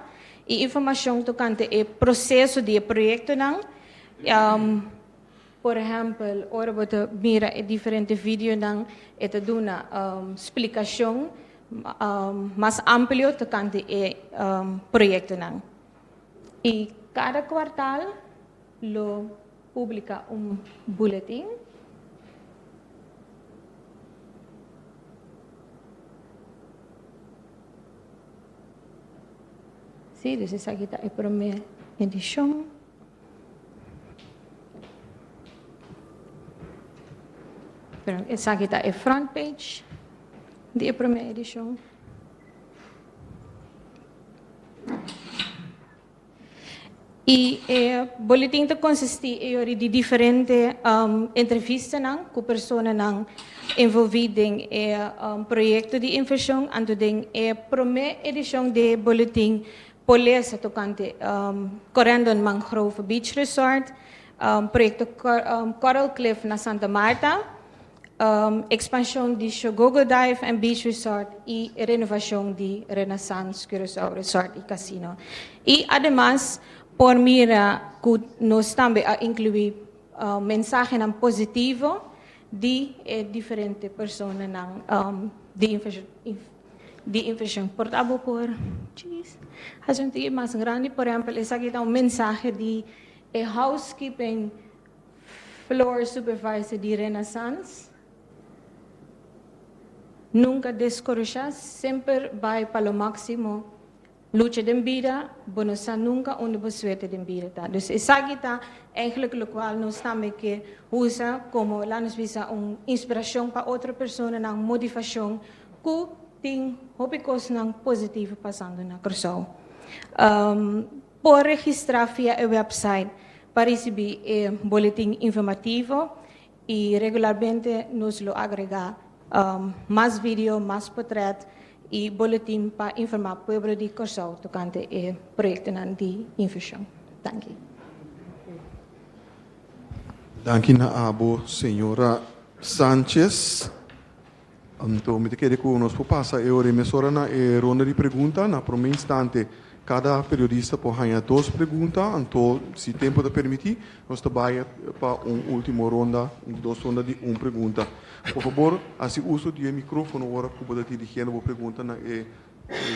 y informacion tocante e proceso di proyectonan. Um, por ehempel, ora bo mira e diferente videonan, e ta duna um, splicacion um, mas amplio tocante e um, proyectonan. Y cada kwartaal lo publica un boletin. Si, dus esaki ta e prome edicion. Pero esaki ta e front page di e prome edicion. Y e boletin ta consisti di diferente um, entrevistanan cu personanan envolvi den e um, proyecto di inversion, anto den e prome edicion di boletin por lesa tocante um, Corendon Mangrove Beach Resort, um, proyecto um, Coral Cliff na Santa Marta, um, expansion di Shogogo Dive and Beach Resort y renovacion di Renaissance Curaçao Resort y Casino. Y ademas, por mira cu nos tambe a inclui uh, mensahenan positivo di eh, diferente personanan um, di inversion, di inversion. Por ta por, jeez, haci un tiki mas grandi, por ehempel, esaki ta un mensahe di e housekeeping floor supervisor di Renaissance. Nunca descourage, semper bay pa lo maximo. Lucha den bida, bo no sa nunca unda bo suerte den bida ta. Dus esaki ta eigenlijk locual nos tambe ke usa como, laat nos bisa, un inspiracion pa otro personanan, motivacion, cu tin hopi cosnan positivo pasando na Corsou. Um, por registra via e website pa ricibi e boletin informativo y regularmente nos lo agrega um, mas video, mas portret y boletin pa informa pueblo di Corsou tocante e proyectonan di inversion. Thank you. Danki na abo, señora Sanchez. Anto, mi ta kere cu nos por pasa e ora mesora na e ronda di pregunta. Na prome instante, cada periodista por haya dos pregunta. Anto, si tempo ta permiti, nos ta bay pa un ultimo ronda, dos ronda di un pregunta. Por fabor, haci uso di microfono ora cu bo ta dirigiendo e pregunta na e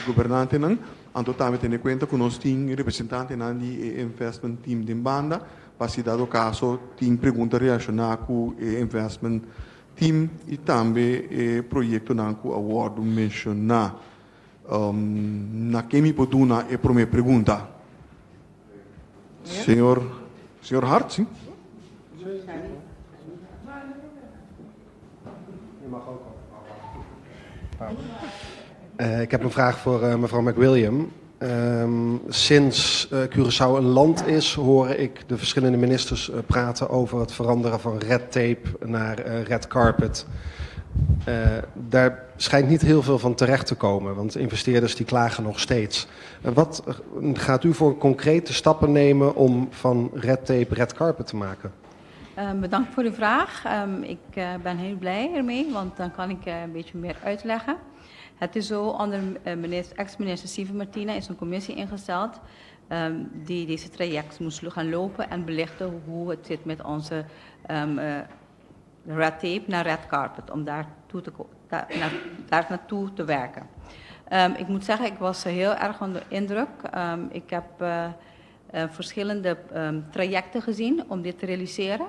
gobernantenan. Anto tambe tene cuenta cu nos tin representantenan di investment team di banda, pa si dado caso tin pregunta relaciona cu e investment team y tambe e proyectonan cu a wordo menciona. Um, na ken mi por duna e prome pregunta? Señor, señor Hart, si? Je mag ook al. Ik heb een vraag voor mevrouw McWilliam. Sinds Curaçao een land is, hoor ik de verschillende ministers praten over het veranderen van red tape naar red carpet. Daar schijnt niet heel veel van terecht te komen, want investeerders die klagen nog steeds. Wat gaat u voor concrete stappen nemen om van red tape red carpet te maken? Bedankt voor de vraag. Ik ben heel blij ermee, want dan kan ik een beetje meer uitleggen. Het is zo, onder minister, ex-minister Steven Martina is een commissie ingesteld die deze traject moest gaan lopen en belichten hoe het zit met onze red tape naar red carpet, om daar, toe te, daar, naar, daar naartoe te werken. Ik moet zeggen, ik was heel erg onder indruk. Ik heb verschillende trajecten gezien om dit te realiseren.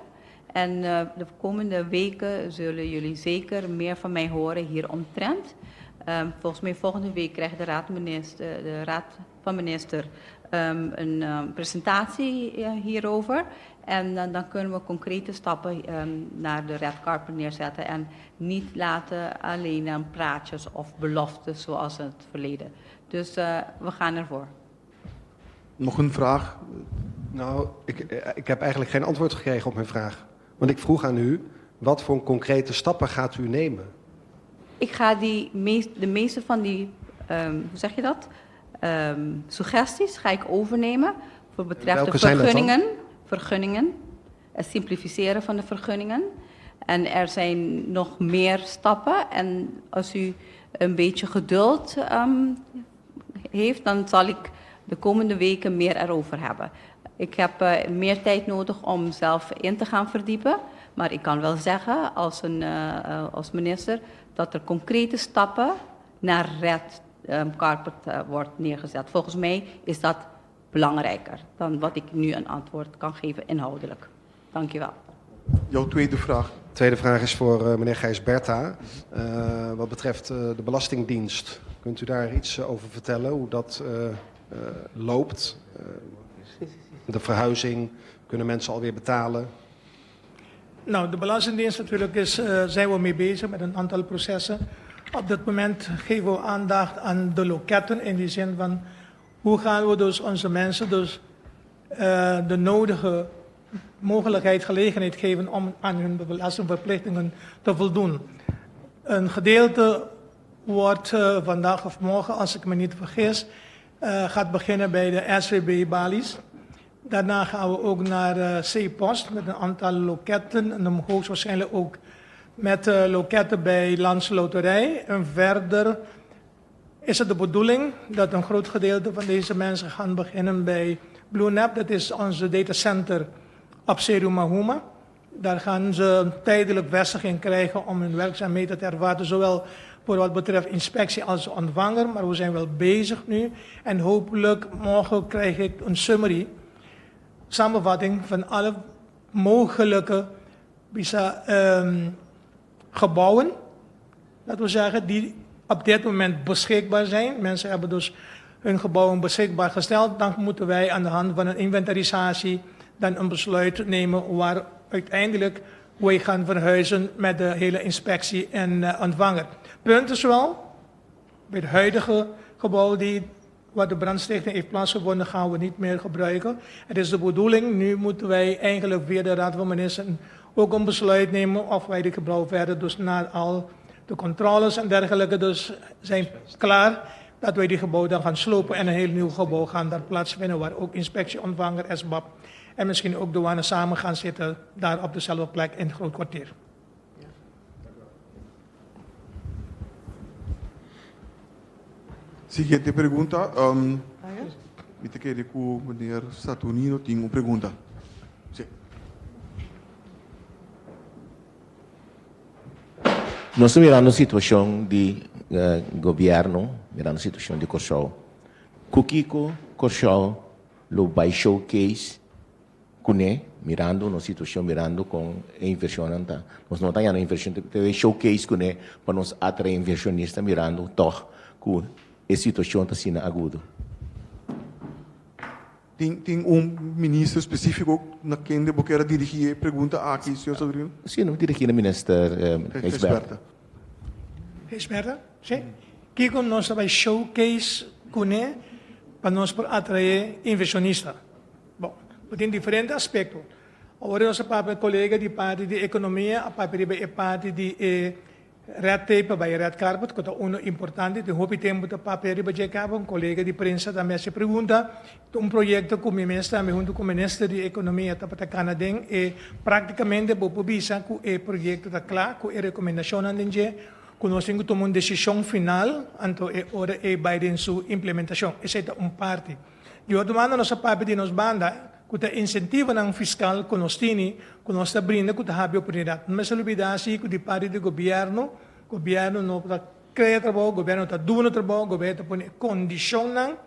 En de komende weken zullen jullie zeker meer van mij horen hieromtrent. Volgens mij volgende week krijgt de raad, minister, de raad van minister een presentatie hierover. En dan kunnen we concrete stappen naar de red carpet neerzetten en niet laten alleen aan praatjes of beloftes zoals in het verleden. Dus we gaan ervoor. Nog een vraag? Nou, ik heb eigenlijk geen antwoord gekregen op mijn vraag. Want ik vroeg aan u, wat voor concrete stappen gaat u nemen? Ik ga die meest, de meeste van die, hoe zeg je dat? Suggesties ga ik overnemen voor betreft de vergunningen, vergunningen, het simplificeren van de vergunningen. En er zijn nog meer stappen. En als u een beetje geduld heeft, dan zal ik de komende weken meer erover hebben. Ik heb meer tijd nodig om zelf in te gaan verdiepen. Maar ik kan wel zeggen als minister dat er concrete stappen naar red carpet wordt neergezet. Volgens mij is dat belangrijker dan wat ik nu een antwoord kan geven inhoudelijk. Dank je wel. Jouw tweede vraag. Tweede vraag is voor meneer Gijsbertha. Wat betreft de Belastingdienst, kunt u daar iets over vertellen, hoe dat loopt? De verhuizing, kunnen mensen alweer betalen? Nou, de Belastingdienst natuurlijk is, zijn we mee bezig met een aantal processen. Op dit moment geven we aandacht aan de loketten in die zin van hoe gaan we dus onze mensen dus de nodige mogelijkheid, gelegenheid geven om aan hun belastingverplichtingen te voldoen. Een gedeelte wordt vandaag of morgen, als ik me niet vergis, gaat beginnen bij de SVB-balies. Daarna gaan we ook naar C-Post met een aantal loketten en dan hoogstwaarschijnlijk ook met loketten bij Landsloterij. En verder is het de bedoeling dat een groot gedeelte van deze mensen gaan beginnen bij BlueNap. Dat is onze datacenter op Seru Mahuma. Daar gaan ze een tijdelijk vestiging krijgen om hun werkzaamheden te ervaren, zowel voor wat betreft inspectie als ontvanger. Maar we zijn wel bezig nu en hopelijk morgen krijg ik een summary, samenvatting van alle mogelijke bisa, gebouwen, dat wil zeggen, die op dit moment beschikbaar zijn. Mensen hebben dus hun gebouwen beschikbaar gesteld. Dan moeten wij aan de hand van een inventarisatie dan een besluit nemen waar uiteindelijk wij gaan verhuizen met de hele inspectie en ontvanger. Punt is wel, bij het huidige gebouw die, waar de brandstichting heeft plaatsgevonden, gaan we niet meer gebruiken. Het is de bedoeling, nu moeten wij eigenlijk via de Raad van Ministers ook een besluit nemen of wij de gebouw verder, dus na al de controles en dergelijke, dus zijn klaar dat wij die gebouw dan gaan slopen en een heel nieuw gebouw gaan daar plaatsvinden waar ook inspectieontvanger, SBAP en misschien ook douane samen gaan zitten daar op dezelfde plek in het Groot Kwartier. Siguiente pregunta. Mi ta kere ku meneer Saturnino tin un pregunta. Si. Nos ta mirando situashon di gobièrnu, mirando situashon di Kòrsou. Ku kiko Kòrsou lo bai showcase kuné, mirando nos situashon, mirando kon e invershonnan ta. Nos no ta hañando invershon, ta bai showcase kuné pa nos atraé invershonista mirando tòg ku e situashon ta asina agudo. Tin un minister spesífiko na kende bo kier a dirigí e pregunta aki, señor Saturnino? Sí, no dirigí na minister Gijsbertha. Gijsbertha, sí. Kiko nos ta bai showcase kuné pa nos por atraé invershonista? Bon, bo tin diferente aspekto. Awor nos a papia kolega di parti di ekonomia, a papia riba e parti di e. Red tape pa bai red carpet ku ta uno importante, tin hopi tempu ta papia riba dje kaba, un kolega di prensa tambe a hasi pregunta, ta un proyekto ku mi mes tambe huntu ku minister di ekonomia tabata kana den e praktikamente bo por bisa ku e proyekto ta kla ku e rekomendashonnan den dje ku nos tin ku tuma un desishon final anto e ora ei bai den su implementashon. Esei ta un parti. Di otro banda nos a papia di nos banda ku ta insentivonan fiskal ku nos tini, ku nos ta brinda ku ta habri oportunidat. No mester lubida si ku di parti di gobièrnu, gobièrnu no ta krea trabou, gobièrnu ta duna trabou, gobièrnu ta pone e kondishonnan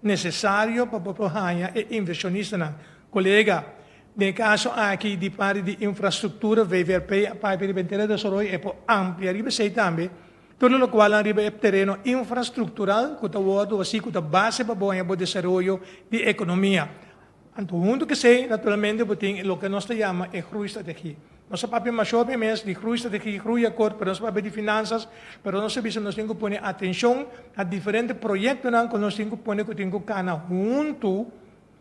nesesario pa bo por haña e invershonistanan. Kolega, den e kaso aki di parti di infrastruktura VVRP a papia riba henter e desaroyo e por amplia riba esei tambe. Tur lo lokualnan riba e tereno infrastruktural ku ta wòrdu hasi ku ta base pa bo haña bo desaroyo di ekonomia. Anto huntu ku esei naturalmente bo tin loke nos ta yama e groeistrategie. Nos a papia masha hopi mes di groeistrategie, groeiakkoord, pero nos a papia di finansas, pero nos a bisa nos tin ku pone atenshon na diferente proyektonan ku nos tin ku pone ku tin ku kana huntu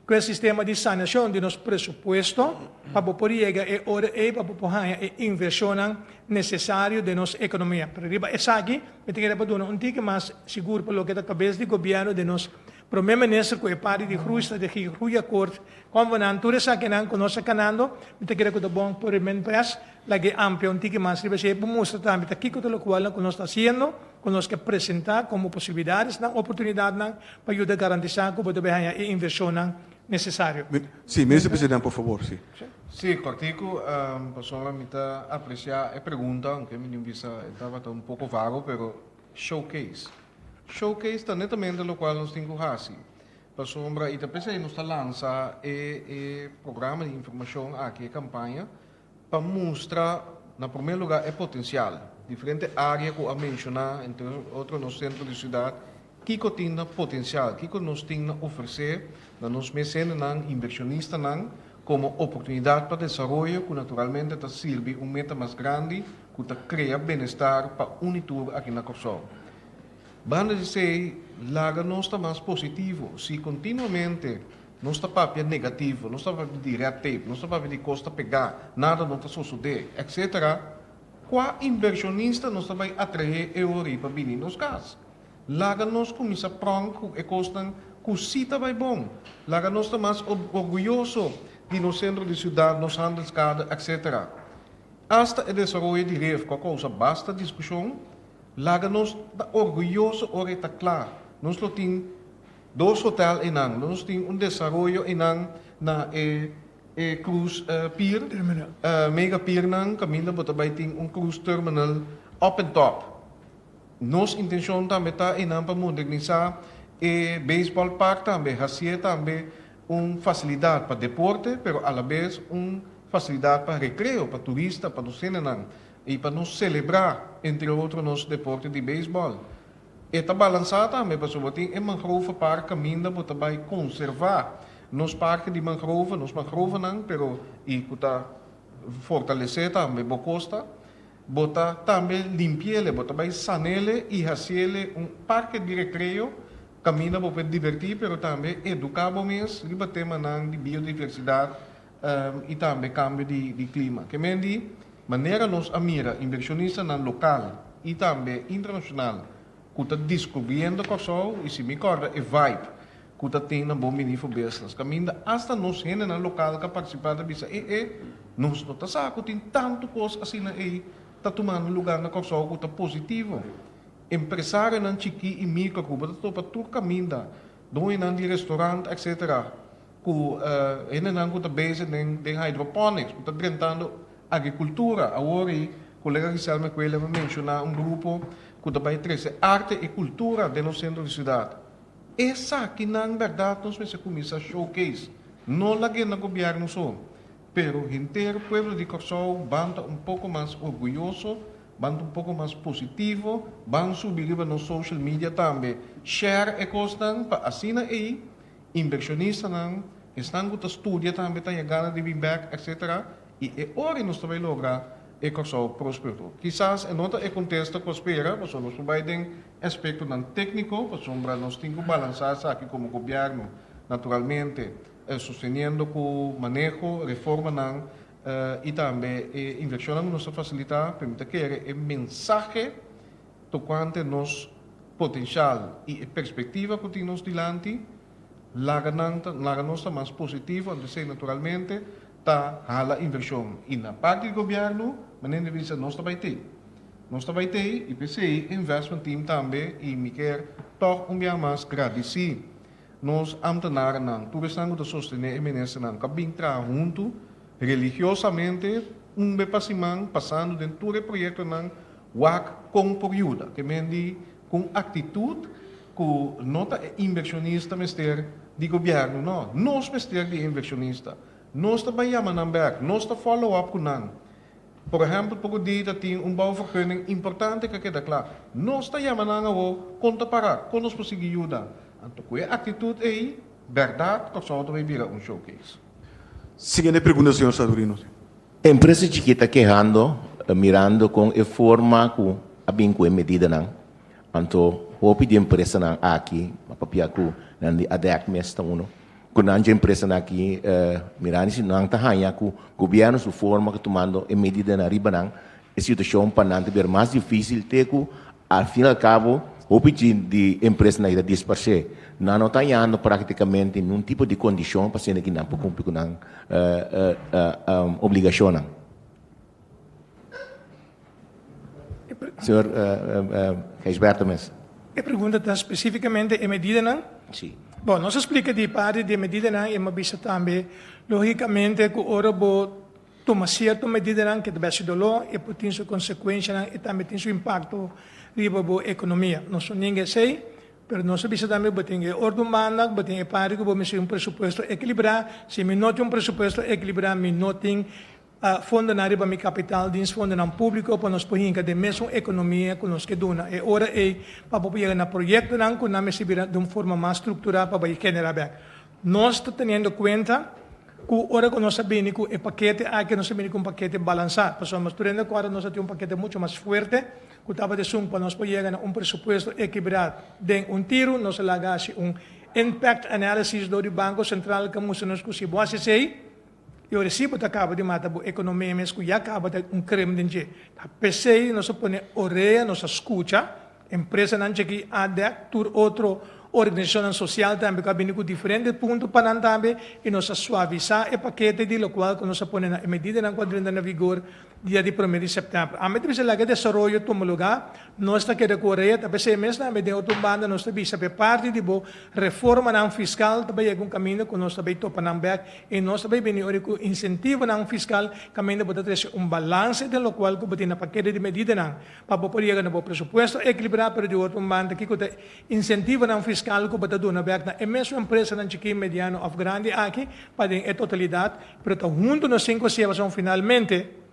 Ku e sistema di sanashon di nos presupuesto pa bo por yega e ora ei pa bo por haña e invershonnan nesesario den nos ekonomia. Pero riba esaki mi ta kere pa duna un tiki mas sigur pa loke ta kabes di gobièrnu den nos Prome Minister ku e parti di Groeistrategie, Groeiakkoord, konvenant, tur esakinan ku nos ta kanando, mi ta kere ku ta bon por e Minpres lag'e amplia un tiki mas riba esei pa mustra tambe ta kiko ta lokualnan ku nos ta hasiendo. ku nos ke presentá komo posibilidadesnan, oportunidatnan pa yuda garantisá ku bo ta bai haña e invershonnan nesesario. Sí, Minister President, por fabor, sí. Sí, kòrtiku, pasobra mi ta apresiá e pregunta, aunke mi tin bisa e tabata un poko vago, pero showcase. Showcase ta netamente lokual nos tin ku hasi, pasobra i ta p'esei nos ta lansa e e programa di informashon aki, e kampaña, pa mustra na promé lugá e potensial, diferente área ku a menshoná, entre otro nos sentro di siudat, kiko tin na potensial, kiko nos tin na ofresé na nos mes hendenan, invershonistanan, komo oportunidat pa desaroyo ku naturalmente ta sirbi un meta mas grandi ku ta krea benestar pa un i tur aki na Kòrsou. Banda di esei, laga nos ta mas positivo. Si kontinuamente nos ta papia negativo, nos ta papia di red tape, nos ta papia di kos ta pegá, nada no ta sosodé, etcetera, kua invershonista nos ta bai atraé e ora ei pa bini nos kas? Laga nos kuminsá prònk ku e kosnan ku sí ta bai bon. Laga nos ta mas orguyoso di nos sentro di siudat, nos handelskade, etcetera. Asta e desaroyo di ref ku a kousa basta diskushon, Laga nos ta orguyoso ora e ta kla. Nos lo tin dos hotel einan. Nos tin un desaroyo einan na e e cruise pier, mega piernan kaminda bo ta bai tin un cruise terminal up and top. Nos intencion tambe ta einan pa modernisa e baseball park tambe, hacié tambe un facilidad pa deporte, pero alabes un facilidad pa recreo, pa turista, pa nos hendenan. I pa nos selebrá entre otro nos deporte di beisbòl. E ta balansá tambe pasobra bo tin e mangrove park kaminda bo ta bai konservá nos parke di mangrove, nos mangrovenan, pero i ku ta fortalesé tambe bo kosta. Bo ta tambe limpi'ele, bo ta bai san'ele i hasi'ele un parke di rekreo kaminda bo por divertí pero tambe eduká bo mes riba temanan di biodiversidat i tambe kambio di klima. Ke men di Manera nos a mira invershonistanan lokal i tambe internashonal ku ta diskubriendo Kòrsou i si mi kòrda e vibe ku ta tin na Bon Bini for Business kaminda asta nos hendenan lokal ka partisipá ta bisa e e nos no ta sa ku tin tantu kos asina ei ta tumando lugar na Kòrsou ku ta positivo. Empresarionan chikí i mikro ku bo ta topa tur kaminda, doñonan di restorant etcetera. Ku hendenan ku ta bezig den den hydroponics, ku ta drentando agrikultura. Awor ei kolega Giselle McQuail a menshoná un grupo ku ta bai trese arte i kultura den nos sentro di siudat. Esakinan bèrdat nos mester kuminsá showcase, no lag'é na gobièrnu so, pero henter pueblo di Kòrsou ban ta un poko mas orguyoso, ban ta un poko mas positivo, ban subi riba nos social media tambe, share e kosnan pa asina ei Invershonistanan, esnan ku ta studia tambe ta haña gana di bin bèk, etcetera, i e ora nos ta bai logra e Kòrsou próspero. Kisas e no ta e kontesta ku a spera, pasobra nos por bai den aspektonan tékniko, pasobra nos tin ku balansá esaki komo gobièrnu, naturalmente, sosteniendo ku maneho, reformanan. I tambe e invershonnan ku nos ta fasilitá, pero mi ta kere e mensahe tokante nos potenshal i e perspektiva ku tin nos dilanti, laga nan ta, laga nos ta mas positivo, anto esei naturalmente ta hala invershon. I na parti di gobièrnu, manera di bisa, nos ta bai tei. Nos ta bai tei i p'esei e investment team tambe i mi kier tòg un bia mas gradisí Nos ambtenarnan, tur esnan ku ta sostené e ministernan, ku a bin traha huntu religiosamente un be pa siman, pasando den tur e proyektonan, wak kon por yuda. Ke men di ku un aktitut ku no ta e invershonista mester di gobièrnu, no. Nos mester di e invershonista. Nos ta bai yama nan bèk, nos ta follow up ku nan. Por ehèmpel, poko di ta tin un bouwvergunning importante ku a keda kla. Nos ta yama nan awor, kon ta para? Kon nos por sigui yuda? Anto ku e aktitut ei, bèrdat Kòrsou ta bai bira un showcase. Siguiente pregunta, señor Saturino. Empresa chikí ta kehando mirando kon e forma ku a bin ku e medidanan. Anto hopi di empresanan aki, a papia ku nan di ADEC mes ta uno, Ku nan dje empresanan aki mirando si nan ta haña ku gobièrnu su forma ku tumando e medidanan riba nan, e situashon pa nan ta bira mas difísil te ku al fin al kabo hopi dje di empresanan aki ta disparsé. Nan no ta hañando práktikamente niun tipo di kondishon pa asina ki nan por kumpli ku nan obligashonnan. Señor Gijsbertha mes. E pregunta ta spesífikamente e medidanan? Sí. Bon, nos a splika di parti di e medidanan i mi a bisa tambe lógikamente ku ora bo tuma sierto medidanan ke ta bèsti doló e por tin su konsekuenshanan i tambe tin su impakto riba bo ekonomia. Nos no ninga esei, pero nos a bisa tambe bo tin e ordu banda, bo tin e parti ku bo mester un presupuesto ekilibrá. Si mi no tin un presupuesto ekilibrá mi no tin Fondonan riba mi kapital dins fondonan públiko pa nos por hinka den mesun ekonomia ku nos ke duna. E ora ei pa bo por yega na proyektonan ku nan mester bira di un forma mas strukturá pa bai generá bèk. Nos ta teniendo kuenta ku ora ku nos a bini ku e pakete aki nos a bini ku un pakete balansá pasobra nos tur hende kòrda nos a tin un pakete muchu mas fuerte ku tabata esun pa nos por yega na un presupuesto ekibrá den un tiru. Nos a laga hasi un impact analysis dor di Banko Sentral ku a mustra nos ku si bo hasi esei, E ora si bo ta kaba di mata bo ekonomia mes ku ya kaba ta un krem den dje. Ta p'esei nos a pone orea, nos a skucha empresanan cheki, ADEC, tur otro organisashonnan sosial tambe ku a bini ku diferente punto pa nan tambe i nos a suavisá e pakete di lokual ku nos a pone na e medidanan ku a drenta na vigor dia di promé di sèptèmber. Ami ta bisa laga e desaroyo tuma lugá, nos ta keda ku orea, ta p'esei mes tambe den otro banda nos ta bisa p'e parti di bo reformanan fiskal ta bai yega un kaminda ku nos ta bai topa nan bèk i nos ta bai bini ora ku insentivonan fiskal kaminda bo ta trese un balanse den lokual ku bo tin na pakete di medidanan pa bo por yega na bo presupuesto ekilibrá pero di otro banda kiko ta insentivonan fiskal ku bo ta duna bèk na e mesun empresanan chikí, mediano òf grandi aki pa den e totalidat Pero ta huntu nos tin ku hasié pasobra finalmente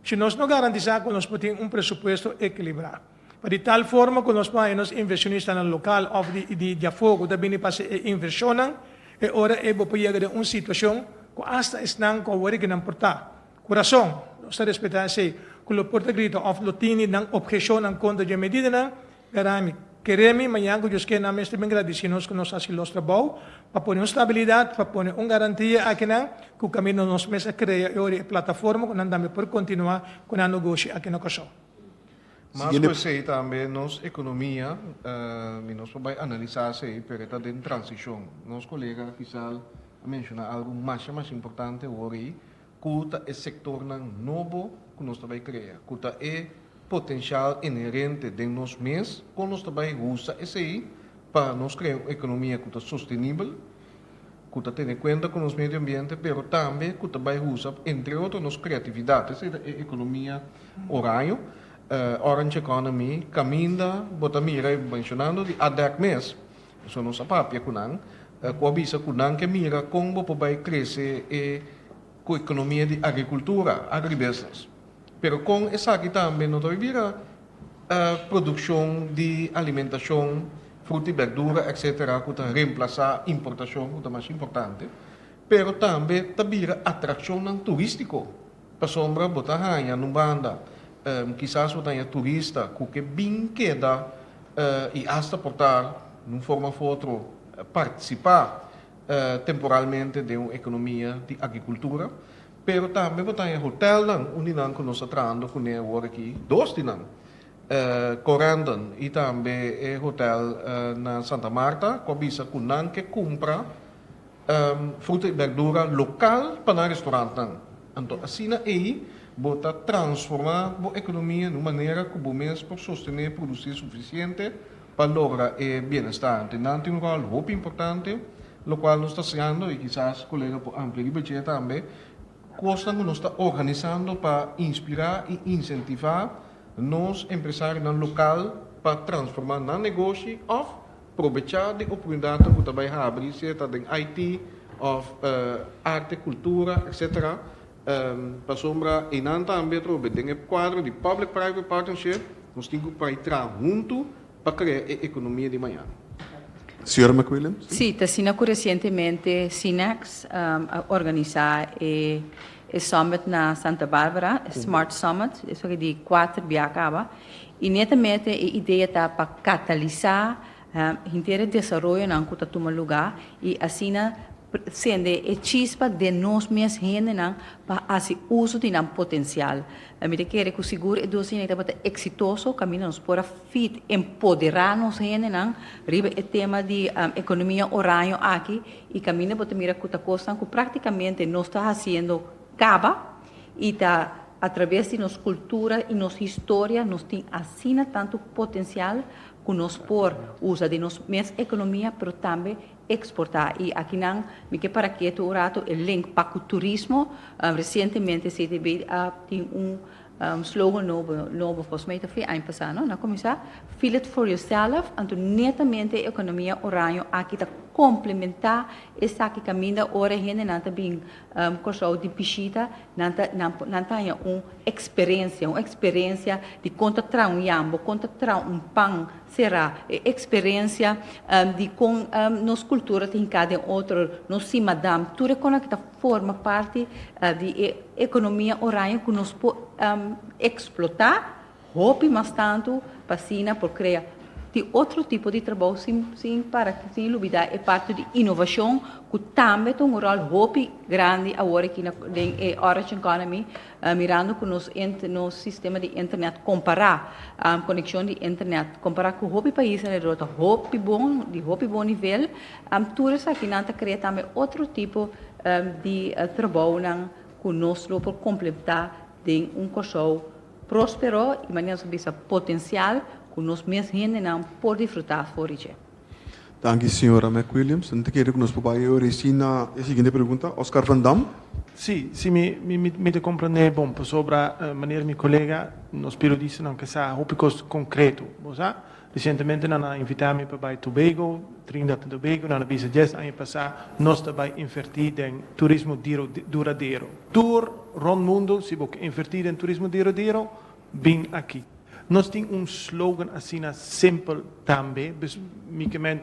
si nos no garantisá ku nos por tin un presupuesto ekilibrá pa di tal forma ku nos por haña nos inversionistanan lokal òf di di diafó ku ta bini pa hasi e invershonnan e ora ei bo por yega den un situashon ku asta esnan ku awor ki nan por ta ku rason nos ta respetá esei ku lo por ta grita òf lo tini nan opheshonnan kontra dje medidanan Garami, kere mi mañan ku Dios ke nan mester bin gradisí nos ku nos hasi los trabou pa pone un stabilidat, pa pone un garantia akinan ku kaminda nos mes a krea e ora e plataforma ku nan tambe por kontinuá ku nan negoshi aki na Kòrsou. Mas ku esei tambe nos ekonomia, mi nos por bai analisá esei, pero e ta den transishon. Nos kolega Gisal a menshoná algu masha masha importante awor ei, ku ta e sektornan nobo ku nos ta bai krea, ku ta e potenshal inherente den nos mes, kon nos ta bai usa esei pa nos krea un ekonomia ku ta sostenibel, ku ta tene kuenta ku nos medio ambiente, pero tambe ku ta bai usa entre otro nos kreatividat. Esei ta e ekonomia oraño, orange economy, kaminda bo ta mira i menshonando di ADEC mes, Pasobra nos a papia ku nan, ku a bisa ku nan ke mira kon bo por bai krese e ku ekonomia di agrikultura, agribusiness. Pero kon esaki tambe no ta bai bira produkshon di alimentashon, fruta i bèrdura etsetera ku ta remplasá importashon ku ta mas importante, pero tambe ta bira atrakshonnan turístiko. Pasobra bo ta haña nun banda kisas bo ta haña turista ku ke bin keda i asta por ta nun forma of otro partisipá. Temporalmente den un ekonomia di agrikultura, pero tambe bo ta haña hotelnan, un di nan ku nos ta trahando kuné awor aki, dos di nan, Corendon i tambe e hotel na Santa Marta ku a bisa ku nan ke kumpra fruta i berdura lokal pa nan restorantnan. Anto asina ei bo ta transformá bo ekonomia di un manera ku bo mes por sostené produsí sufisiente pa logra e bienestar. Anto nan tin un ròl hopi importante, lokual nos ta hasiendo i kisas kolega por amplia riba dje tambe, kosnan ku nos ta organisando pa inspirá i insentivá nos empresarionan lokal pa transformá nan negoshi òf probechá di oportunidatnan ku ta bai habri, sea ta den IT òf arte, kultura, etcetera. Pasobra einan tambe atrobe den e kuadro di Public Private Partnership nos tin ku bai traha huntu pa krea e ekonomia di mañana. Señora McWilliams. Sí, ta asina ku resientemente Cinex a organisá e summit na Santa Barbara, e Smart Summit, esaki di kuater bia kaba, i netamente e idea ta pa katalisá henter e desaroyonan ku ta tuma lugá i asina Sende e chispa den nos mes hendenan pa haci uso di nan potencial. Mi ta kere cu sigur e dos aña tabata exitoso caminda nos por a fit empodera nos hendenan riba e tema di economia oraño aki y caminda bo ta mira cu ta cosnan cu practicamente nos ta haciendo caba y ta a traves di nos cultura y nos historia nos tin asina tanto potencial cu nos por usa den nos mes economia pero tambe Exporta y akinan mi ke para ketu un rato e link pa cu turismo. Recientemente CTB a tin un slogan nobo, nobo volgens mij ta fin aña pasa no, nan cuminsa feel it for yourself, anto netamente e economia oraño aki ta complementa esaki caminda ora e hendenan ta bin Kòrsou di bishita nan ta nan ta haña un eksperensia, un eksperensia di kon ta traha un yambo, kon ta traha un pan será, e eksperensia di kon nos kultura ta hinká den otro, nos simadam, tur e konan ki ta forma parti di e ekonomia oraño ku nos por eksplotá Hopi mas tantu pa asina por krea di otro tipo di trabou sin sin para sin lubida e parti di inovashon ku tambe ta un ròl hopi grandi awor aki na den e Orange Economy mirando ku nos nos sistema di internet kompará konekshon di internet kompará ku hopi pais alrededor ta hopi bon di hopi bon nivel tur esakinan ta krea tambe otro tipo di trabounan ku nos lo por komplementá den un Kòrsou Próspero i manera nos a bisa potensial ku nos mes hendenan por disfrutá for di dje. Danki señora McWilliams. Mi ta kere ku nos por bai ora esí na e siguiente pregunta. Oscar van Dam. Sí, sí mi mi mi ta komprendé bon pasobra manera mi kolega nos periodistanan ke sa hopi kos konkreto bo sa. Resientemente nan a invitá mi pa bai Tobago, Trinidad and Tobago, nan a bisa dies aña pasá nos ta bai invertí den turismo duradero. Tur rònt mundu si bo ke invertí den turismo duradero, bin aki. Nos tin un slogan asina simpel tambe, dus mi ke men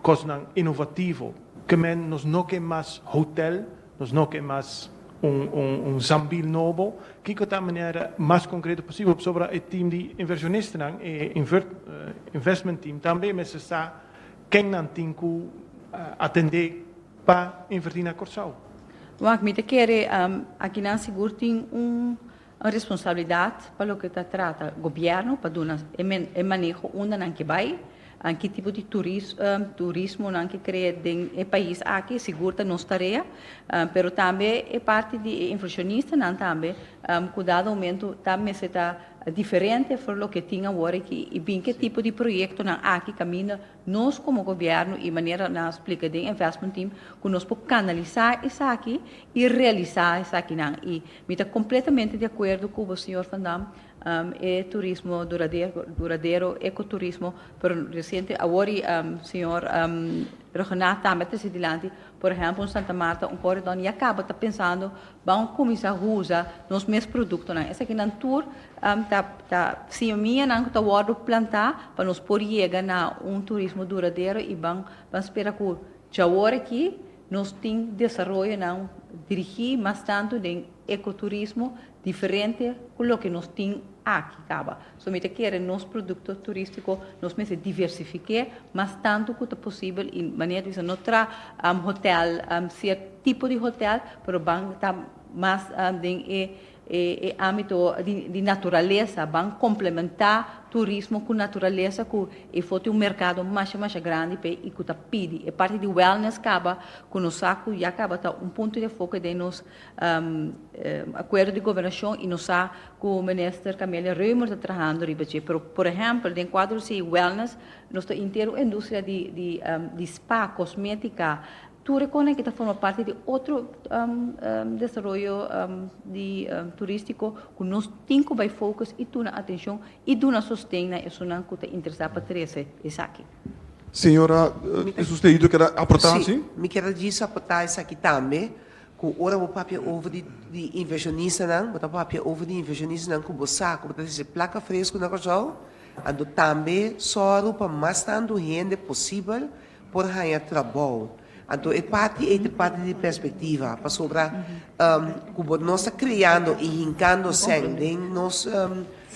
kosnan inovativo, ke men nos no ke mas hotel, Nos no ke mas un un zambil nobo. Kiko ta manera mas konkreto posibel pasobra e team di inversionistanan, e investment team tambe mester sa ken nan tin ku atendé pa invertí na Kòrsou. Wak, mi ta kere akinan sigur tin un responsabilidat pa loke ta trata gobièrnu pa duna e maneho unda nan ke bai. Ki tipo di turismo nan ke krea den e pais aki, sigur ta nos tarea, pero tambe e parti di e inversionistanan tambe ku dado momento ta mester ta diferente for loke tin awor aki i bin ke tipo di proyektonan aki kaminda nos komo gobièrnu i manera nan a splika den investment team ku nos por kanalisá esaki i realisá esakinan i mi ta kompletamente di akuerdo ku bo señor Van Dam. E turismo duradero, ecoturismo, pero reciente awor y señor Rhuggenaath tambe a trece dilanti, por ehempel un Santa Marta, un Corydon ya caba ta pensando ban cuminsa usa nos mes productonan. Esakinan tur ta ta simianan cu ta wordo planta pa nos por yega na un turismo duradero y ban ban spera cu djawor aki nos tin desaroyonan. dirigí mas tantu den ekoturismo diferente ku loke nos tin aki kaba. So mi ta kere nos produkto turístiko nos mester diversifiké mas tantu ku ta posibel i manera di bisa no tra hotel siert tipo di hotel pero ban ta mas den e E ámbito di naturalesa, ban komplementá turismo ku naturalesa ku e for tin un merkado masha masha grandi p'e i ku ta pidi. E parti di wellness kaba ku nos sa ku ya kaba ta un punto di enfoke den nos akuerdo di gobernashon i nos sa ku Minister Camelia Römer ta trahando riba dje. Pero por ehèmpel den kuadro di wellness nos ta inter un industria di spa, kosmétika, Tur e konan ki ta forma parti di otro desaroyo di turístiko ku nos tin ku bai focus i tuna atenshon i duna sosten na esunnan ku ta interesá pa trese esaki. Señora, es usted ido kier a aportá, si? Mi kier a djis aportá esaki tambe, ku ora bo papia over di di invershonistanan, bo ta papia over di invershonistanan ku bo sa ku bo ta trese plaka fresku na Kòrsou, anto tambe sòru pa mas tantu hende posibel por haña trabou. Anto e parti ei ta parti di perspektiva, pasobra ku bo nos ta kreando i hinkando sèn den nos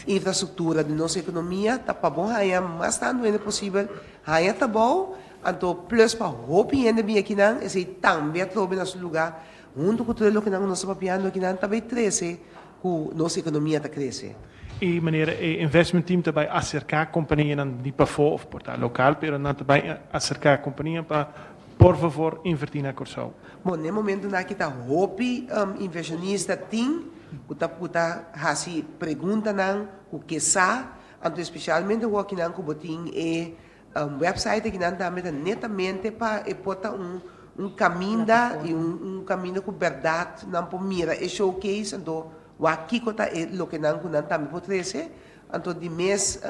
infrastruktura, den nos ekonomia, ta pa bo haña mas tantu hende posibel haña trabou, anto plus pa hopi hende bin akinan, esei tambe a trobe na su lugá, huntu ku tur e lokenan ku nos ta papiando akinan ta bai trese ku nos ekonomia ta krese. E manera e investment team ta bai aserká kompanianan di pafó òf por ta lokal, pero nan ta bai aserká kompania pa por favor invertí na Kòrsou. Bon, n'e momentunan aki ta hopi invershonista tin ku ta ku ta hasi preguntanan ku ke sa, anto espesialmente wokinan ku bo tin e Website akinan tambe ta netamente pa e por ta un un kaminda i un un kaminda ku bèrdat nan por mira e showcase anto wak kiko ta e loke nan ku nan tambe por trese. Anto di mes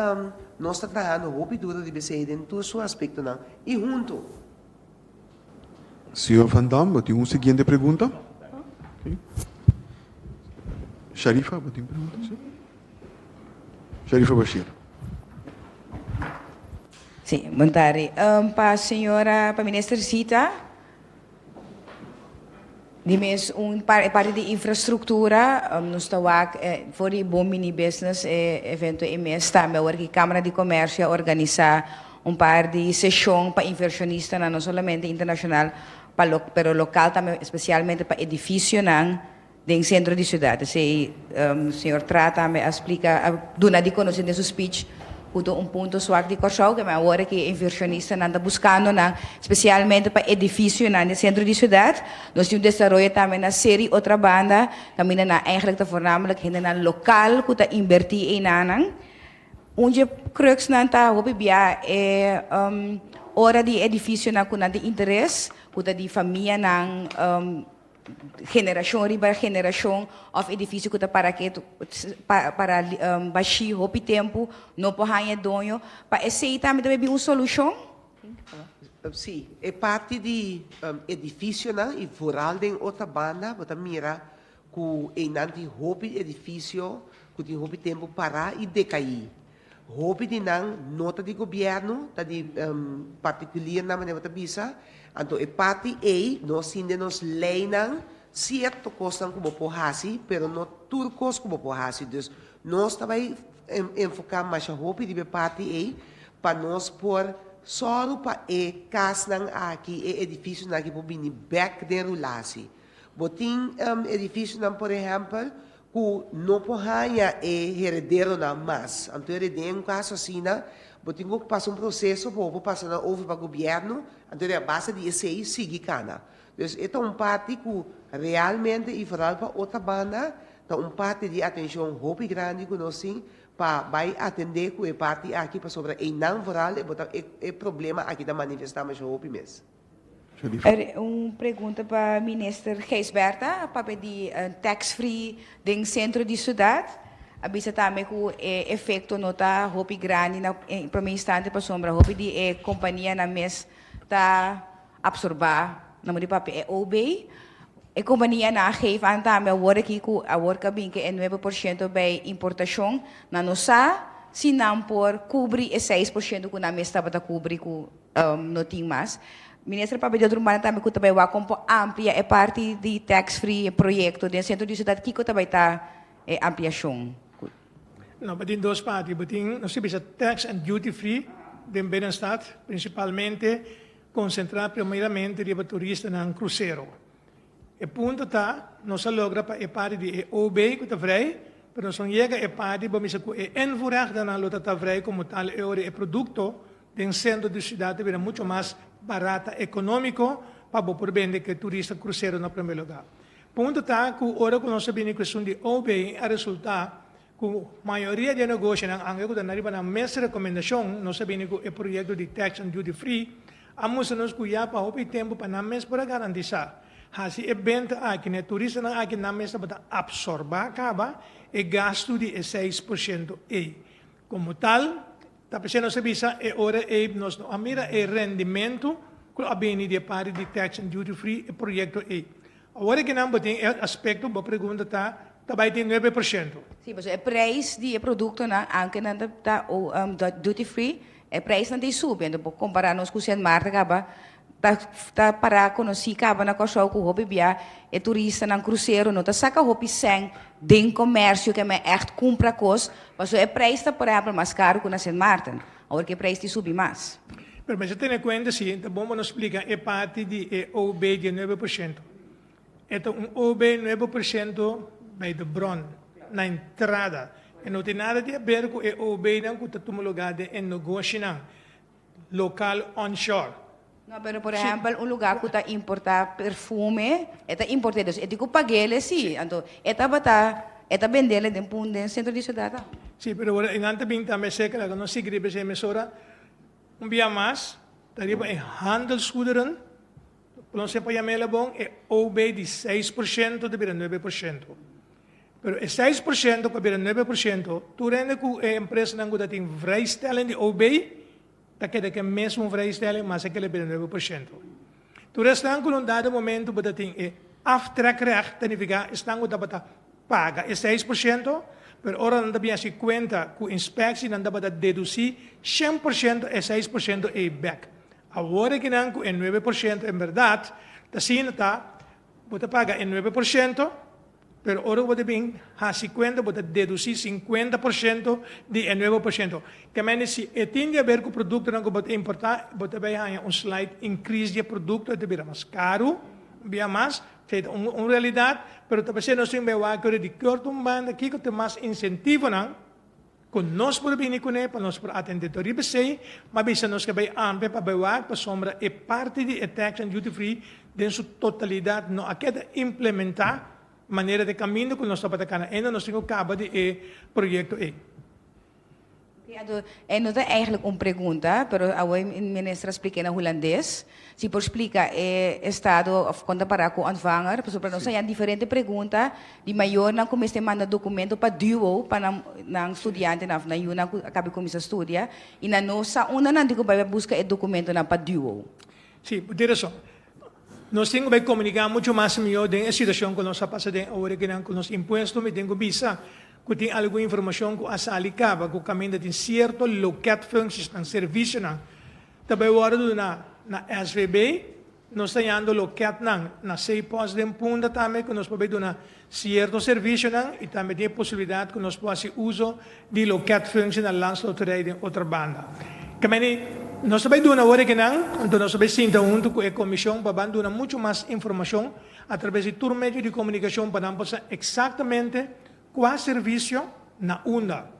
nos ta trahando hopi duro riba esei den tur su aspektonan i huntu. Señor Van Dam, bo tin un siguiente pregunta? Sharifa, bo tin pregunta? Si. Sharifa Bashir. Sí, bon tardi. Pa señora, pa minister Zita, di mes un parti di infrastructura, nos ta wak for di Bon Mini Business e evento e mes tambe awor ki Camara di Comercio a organisa un par di sesion pa inversionistanan no solamente internacional pa pero local tambe especialmente pa edificionan den centro di ciudad. Esey señor Tra tambe a splica, a duna di conoce den su speech cu ta un punto swak di Corsou, ke men awor aki e inversionistanan ta buscando nan, specialmente pa edificionan den centro di ciudad. Nos tin un desaroyo tambe na Seri Otrabanda, caminda nan eigenlijk ta voornamelijk hendenan local cu ta inverti einanan. Un dje cruxnan ta hopi bia e ora di edificionan cu nan tin interes, cu ta di famianan, Generashon riba generashon òf edifisio ku ta para ketu para bashí hopi tempu no por haña doño. Pa esei tambe ta bin un solushon? Sí, e parti di edifisionan i vooral den otro banda bo ta mira ku einan tin hopi edifisio ku tin hopi tempu pará i dekaí. Hopi di nan no ta di gobièrnu, ta di partikuliernan manera bo ta bisa. Anto e parti ei nos tin den nos leinan sierto kosnan ku bo por hasi, pero no tur kos ku bo por hasi. Dus nos ta bai enfoká masha hopi riba e parti ei pa nos por sòru pa e kasnan aki, e edifisionan aki por bini bèk den rulasi. Bo tin edifisionan por ehèmpel Ku no por haña e herederonan mas. Anto e den un kaso asina, bo tin ku pasa un proseso pa bo por pasa nan over pa gobièrnu, anto a base di esei sigui kana. Dus e ta un parti ku realmente i foral pa otro banda ta un parti di atenshon hopi grandi ku nos tin pa bai atendé ku e parti aki pasobra einan foral e bo ta e problema aki ta manifestá masha hopi mes. Un pregunta pa Minister Gijsbertha, papia di tax free den centro di ciudad. A bisa tambe cu e efecto no ta hopi grandi na prome instante pasobra hopi di e companianan mes ta absorba, nan bo di papia e OB. E companianan a geef aan tambe awor aki cu awor cu a bin cu e 9% bij importacion, nan no sa si nan por cubri e 6% cu nan mes tabata cubri cu. No tin mas. Minister papia di otro banda tambe ku ta bai wak kon por amplia e parti di tax free e proyekto den sentro di siudat kiko ta bai ta e ampliashon? No, bo tin dos parti. Bo tin, nos ta bisa tax and duty free den binnenstad, principalmente concentra primeramente riba turistanan crucero. E punto ta, nos a logra pa e parti di e OB cu ta vrij, pero nos no yega e parti bo misa cu e invoerrechtnan lo ta ta vrij como tal e ora e producto den centro di ciudad ta bira mucho mas barata economico pa bo por bende cu e turista crucero na primer lugar. Punto ta cu ora cu nos a bini cu esun di OB a resulta cu mayoria di e negoshonan anke cu ta na riba nan mes recomendacion nos a bini cu e proyecto di tax and duty free a mustra nos cu ya pa hopi tempo pa nan mes por a garantisa haci e benta aki na e turistanan aki nan mes tabata absorba caba e gasto di e 6% ey. Como tal ta p'esei nos a bisa e ora ey nos no a mira e rendimento cu a bini di e parti di tax and duty free e proyecto ey. Awor ki nan bo tin e aspecto, bo pregunta ta, ta bay tin 9%. Sí, pasobra e prijs di e productonan, aunke nan ta duty free, e prijsnan ta subi. Anto bo compara nos cu Sint Maarten caba, ta ta para conoci caba na Corsou cu hopi bia e turistanan crucero no ta saca hopi cen den comercio ke men echt cumpra cos, pasobra e prijs ta por ehempel mas caro cu na Sint Maarten. Awor ki e prijs tin subi mas. Pero mester tene cuenta si, ta bon pa nos splica e parti di e OB di e 9%. E ta un OB 9% bij de bron, na entrada. E no tin nada di haber cu e OB-nan cu ta tuma lugar den e negoshinan local onshore. No, pero por ehempel un lugar cu ta importa perfume, e ta import'é, dus e tin cu pagu'é si. Anto e tabata, e ta bend'é den pun den centro di ciudad tambe. Si, pero ora e nan ta bin tambe cerca laga nos sigui riba esei mesora. Un bia mas, ta riba e handelsgoederen, por nos sepa yam'é bon, e OB di 6% ta bira 9%. Pero e 6% cu a bira 9%, tur hende cu e empresanan cu ta tin vrijstelling di OB, Ta keda ku e mesun vrijstelling mas e keda bira 9%. Tur esnan ku na un dado momento bo ta tin e aftrekrecht ta nifiká esnan ku tabata paga e 6%, pero ora nan ta bin hasi kuenta ku inspeksie nan tabata dedusí 100% e 6% ei bèk. Awor e kinan ku e 9% en bèrdat ta asina ta bo ta paga e 9%, Pero ora ku bo ta bin hasi kuenta bo ta dedusí 50% di e 9%. Ke mende si e tin di haber ku produktonan ku bo ta importá, bo ta bai haña un slight increase di e produkto, e ta bira mas karu, un bia mas, esei ta un realidat, pero ta p'esei nos tin bai wak ora di kort un banda kiko ta mas insentivonan ku nos por bini kuné pa nos por atendé. Tor riba esei m'a bisa nos ke bai amplia pa bai wak pasobra e parti di e tax and duty free den su totalidat no a keda implementá manera di kaminda ku nos tabata kana. Ainda nos tin ku kaba di e proyekto ei. Anto, e no ta eigenlijk un pregunta, pero awor e minister a splica na hulandes. Si por splica e estado of con ta para cu ontvanger, pasobra nos haña diferente pregunta di mayornan cu mester manda documento pa duo pa nan nan studiantenan of nan yunan cu a caba di cuminsa studia y nan no sa unda nan tin cu bay busca e documentonan pa duo. Si, bo tin rason. Nos tin cu bay comunica mucho mas miyo den e situacion cu nos a pasa den awor akinan cu nos impuesto. Mi tin cu bisa cu tin algun informacion cu a sali caba cu caminda tin cierto loketfunctiesnan, servicionan, ta bay wordo duna na SVB. Nos ta yando loketnan na C-post den Punda tambe cu nos por bay duna cierto servicionan y tambe tin e posibilidad cu nos por haci uzo di loketfunctie na Landsloterij den Otrabanda. Kemeni nos ta bay duna awor ekinan, anto nos ta bay sinta hunto cu e comision pa ban duna mucho mas informacion a traves di tur medio di comunicacion pa nan por sa exactamente cua servicio na unda,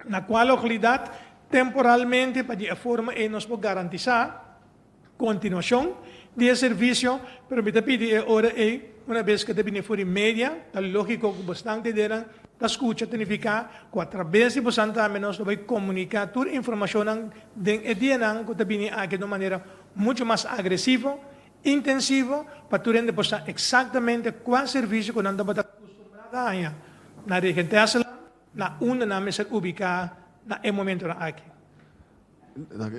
na cua localidad temporalmente pa di e forma ey nos por garantisa Continuacion di e servicio, pero mi ta pidi e ora ey, una bes cu ta bini for di media, ta logico cu bosnan te denan ta scucha, ta nifica cu a traves di bosan tambe nos lo bay comunica tur informacionnan den e dianan cu ta bini aki den un manera mucho mas agresivo, intensivo, pa tur hende por sa exactamente cua servicio cu nan tabata acostumbrado a haña na Regentesseland, na unda nan mester ubica na e momentonan aki.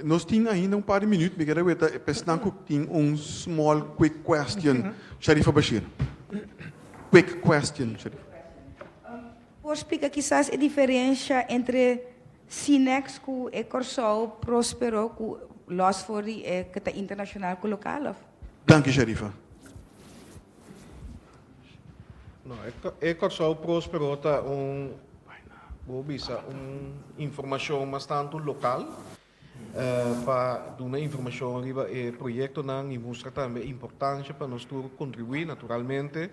Nos tin ainda un par di minuut, mi kere weta e pesnan ku tin un small quick question. Sharifa Bashir. Quick question, Sharifa. Por splika kisas e diferensha entre Cinex ku e Kòrsou Próspero ku. los for di e ku ta internashonal ku lokal of? Danki Sharifa. No, e Kòrsou Próspero ta un, bo bisa, un informashon mas tantu lokal pa duna informashon riba e proyektonan i mustra tambe e importansha pa nos tur kontribuí. Naturalmente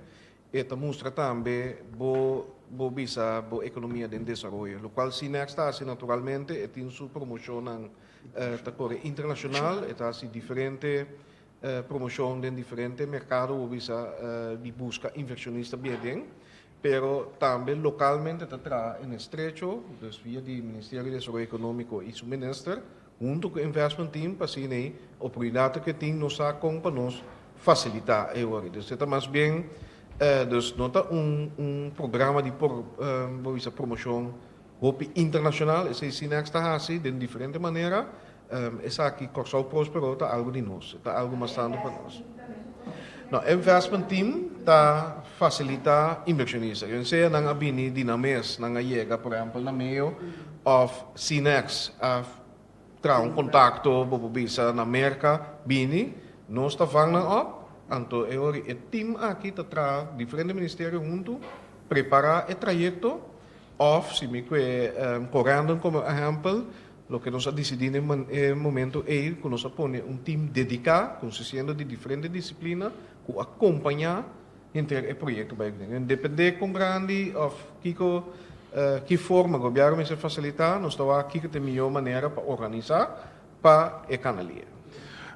e ta mustra tambe bo bo bisa bo ekonomia den desaroyo, lokual Cinex ta hasi naturalmente, e tin su promoshonnan ta kore internashonal, e ta hasi diferente promoshon den diferente merkado, bo bisa di buska invershonista bien den, pero tambe lokalmente ta traha en estrecho, dus via di Ministerio di Desaroyo Ekonómiko i su minister, huntu ku investment team pa asina ei oportunidatnan ku e tin nos sa kon pa nos fasilitá e ora. Dus e ta mas bien, dus no ta un un programa di por bo bisa promoshon hopi internashonal, esei Cinex ta hasi den diferente manera, Esaki Kòrsou Próspero ta algu di nos, e ta algu mas tantu pa nos. No, investment team ta fasilitá invershonista. Yo sea nan a bini di nan mes, nan a yega por ehèmpel na Meo òf Cinex a traha un kontakto, bo por bisa na Merka, bini, nos ta vang nan òp, anto e ora e team aki ta traha diferente ministerio huntu, prepará e trayekto òf si mi kue Corendon komo ehèmpel, Loke nos a disidí na e momento ei ku nos a pone un tim dediká, konsisiendo di diferente disiplina, ku a kompañá henter e proyekto bai bini. Dependé kon grandi òf kiko ki forma gobièrnu mester fasilitá, nos ta wak kiko ta e mihó manera pa organisá pa e kanalia.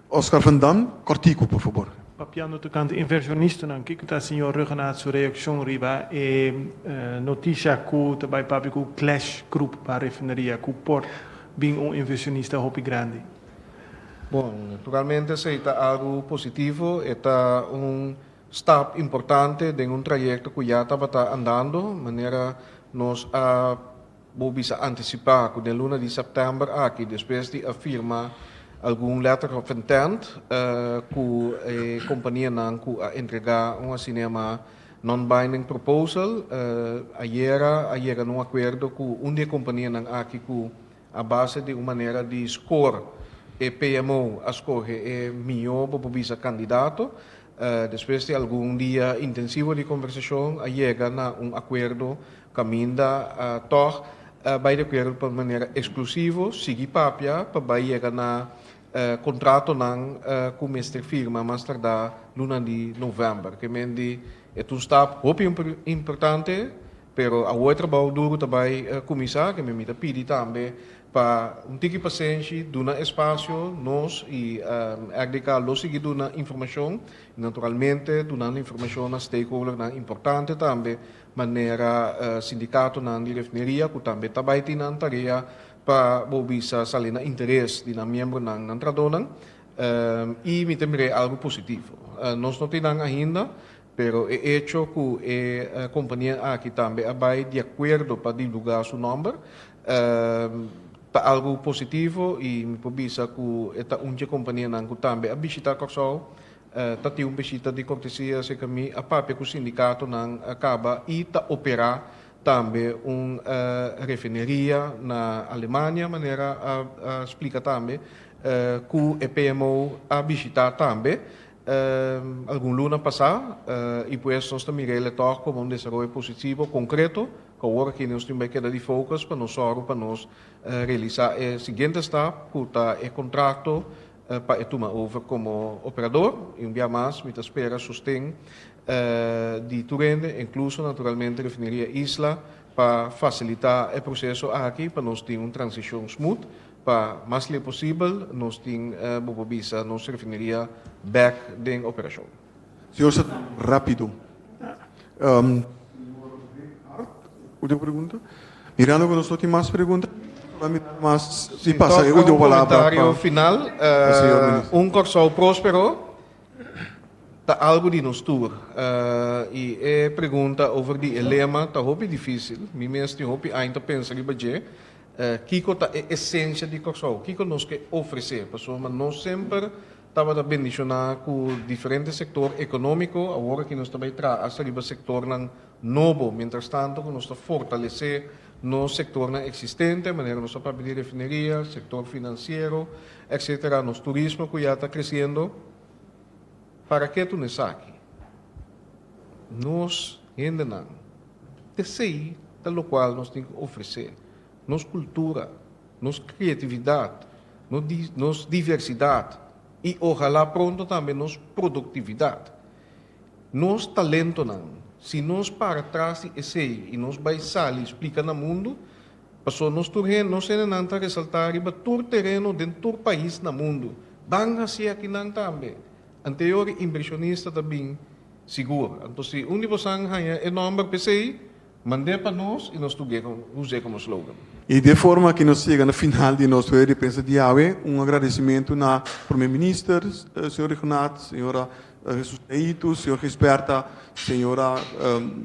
Oscar van Dam, kòrtiku por fabor. Papiando tokante invershonistanan, kiko ta señor Rhuggenaath su reakshon riba e notisia ku ta bai papia ku Klesch Group pa refineria ku por bin un invershonista hopi grandi? Bon, naturalmente esei ta algu positivo, e ta un stap importante den un trayekto ku ya tabata andando, manera nos a Bo bisa antisipá ku den luna di sèptèmber aki, despues di a firma algun letter of intent ku e kompanianan ku a entregá un asina yamá non-binding proposal, ayera a yega na un akuerdo ku un di e kompanianan aki ku a base di un manera di skor e PMO a skohe e mihó, bo por bisa, kandidato. Despues di algun dia intensivo di kombersashon a yega na un akuerdo Kaminda tòg a bai di akuerdo pa manera eksklusivo sigui papia pa bai yega na kontratonan ku mester firma mas tardá luna di novèmber. Ke men di e ta un stap hopi importante, pero awor e trabou duru ta bai kuminsá. Ke men mi ta pidi tambe pa un tiki pasenshi, duna espasio, nos i RDK lo sigui duna informashon, naturalmente dunando informashon na stakeholdernan importante tambe manera sindikatonan di refineria ku tambe ta bai tin nan tarea pa bo bisa sali na interes di nan miembronan, nan trahadónan, i mi ta mir'é algu positivo. Nos no tin nan ainda, pero e echo ku e kompania aki tambe a bai di akuerdo pa divulgá su nòmber ta algu positivo i mi por bisa ku e ta un dje kompanianan ku tambe a bishitá Kòrsou Ta tin un bishita di kortesia serka mi a papia ku sindikatonan a kaba i ta operá tambe un refineria na Alemania manera a splika tambe ku e PMO a bishitá tambe algun luna pasá i pues nos ta mira el tòg komo un desaroyo positivo konkreto ku awor aki nos tin bai keda di focus pa nos sòru pa nos realisá e siguiente stap ku ta e kontrakto pa e tuma over komo operador i un bia mas mi ta spera sosten di tur hende, inkluso naturalmente Refineria Isla pa fasilitá e proseso aki pa nos tin un transishon smooth pa mas leu posibel nos tin bo por bisa nos refineria bèk den operashon. Señor sa rápido. Señor Hart, último pregunta. Mirando ku nos no tin mas pregunta, mas si pasa e último palabra. Un komentario final. Un Kòrsou próspero ta algu di nos tur. I e pregunta over di e lema ta hopi difísil. Mi mes tin hopi aña ta pensa riba dje. Kiko ta e esensia di Kòrsou? Kiko nos ke ofresé? Pasobra nos semper Tabata bendishoná ku diferente sektor ekonómiko, awor aki nos ta bai traha asta riba sektornan nobo, mientrastanto ku nos ta fortalesé nos sektornan eksistente, manera nos a papia di refineria, sektor finansiero, etcetera, nos turismo ku ya ta kresiendo. Para ke tun esaki? Nos hendenan, t'esei ta lokual nos tin ku ofresé, nos kultura, nos kreatividat, nos diversidat i ohalá pronto tambe nos produktividat. Nos talentonan, si nos para tras di esei i nos bai sali splika na mundu, paso nos tur hende, nos hendenan ta resaltá riba tur tereno den tur pais na mundu. Ban hasi akinan tambe. Anteor invershonista ta bin sigur. Anto si un di bosan haña e nòmber p'esei, Mand'é pa nos i nos tug'é us'é komo slogan. I di e forma aki nos yega na final di nos rueda di prensa di awe. Un agradesimentu na Prome Minister, señor Rhuggenaath, señora Jesus Leito, señor Gijsbertha, señora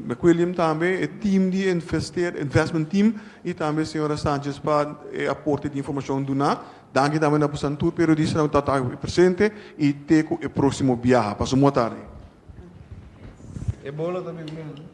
McWilliam tambe, e team di Investment Team i tambe señora Sanchez pa e aporte di informashon duná. Danki tambe na bosan tur periodistanan ku tabata awe presente i te ku e próksimo biaha. Pasa un bon tardi. E bola ta bin mes.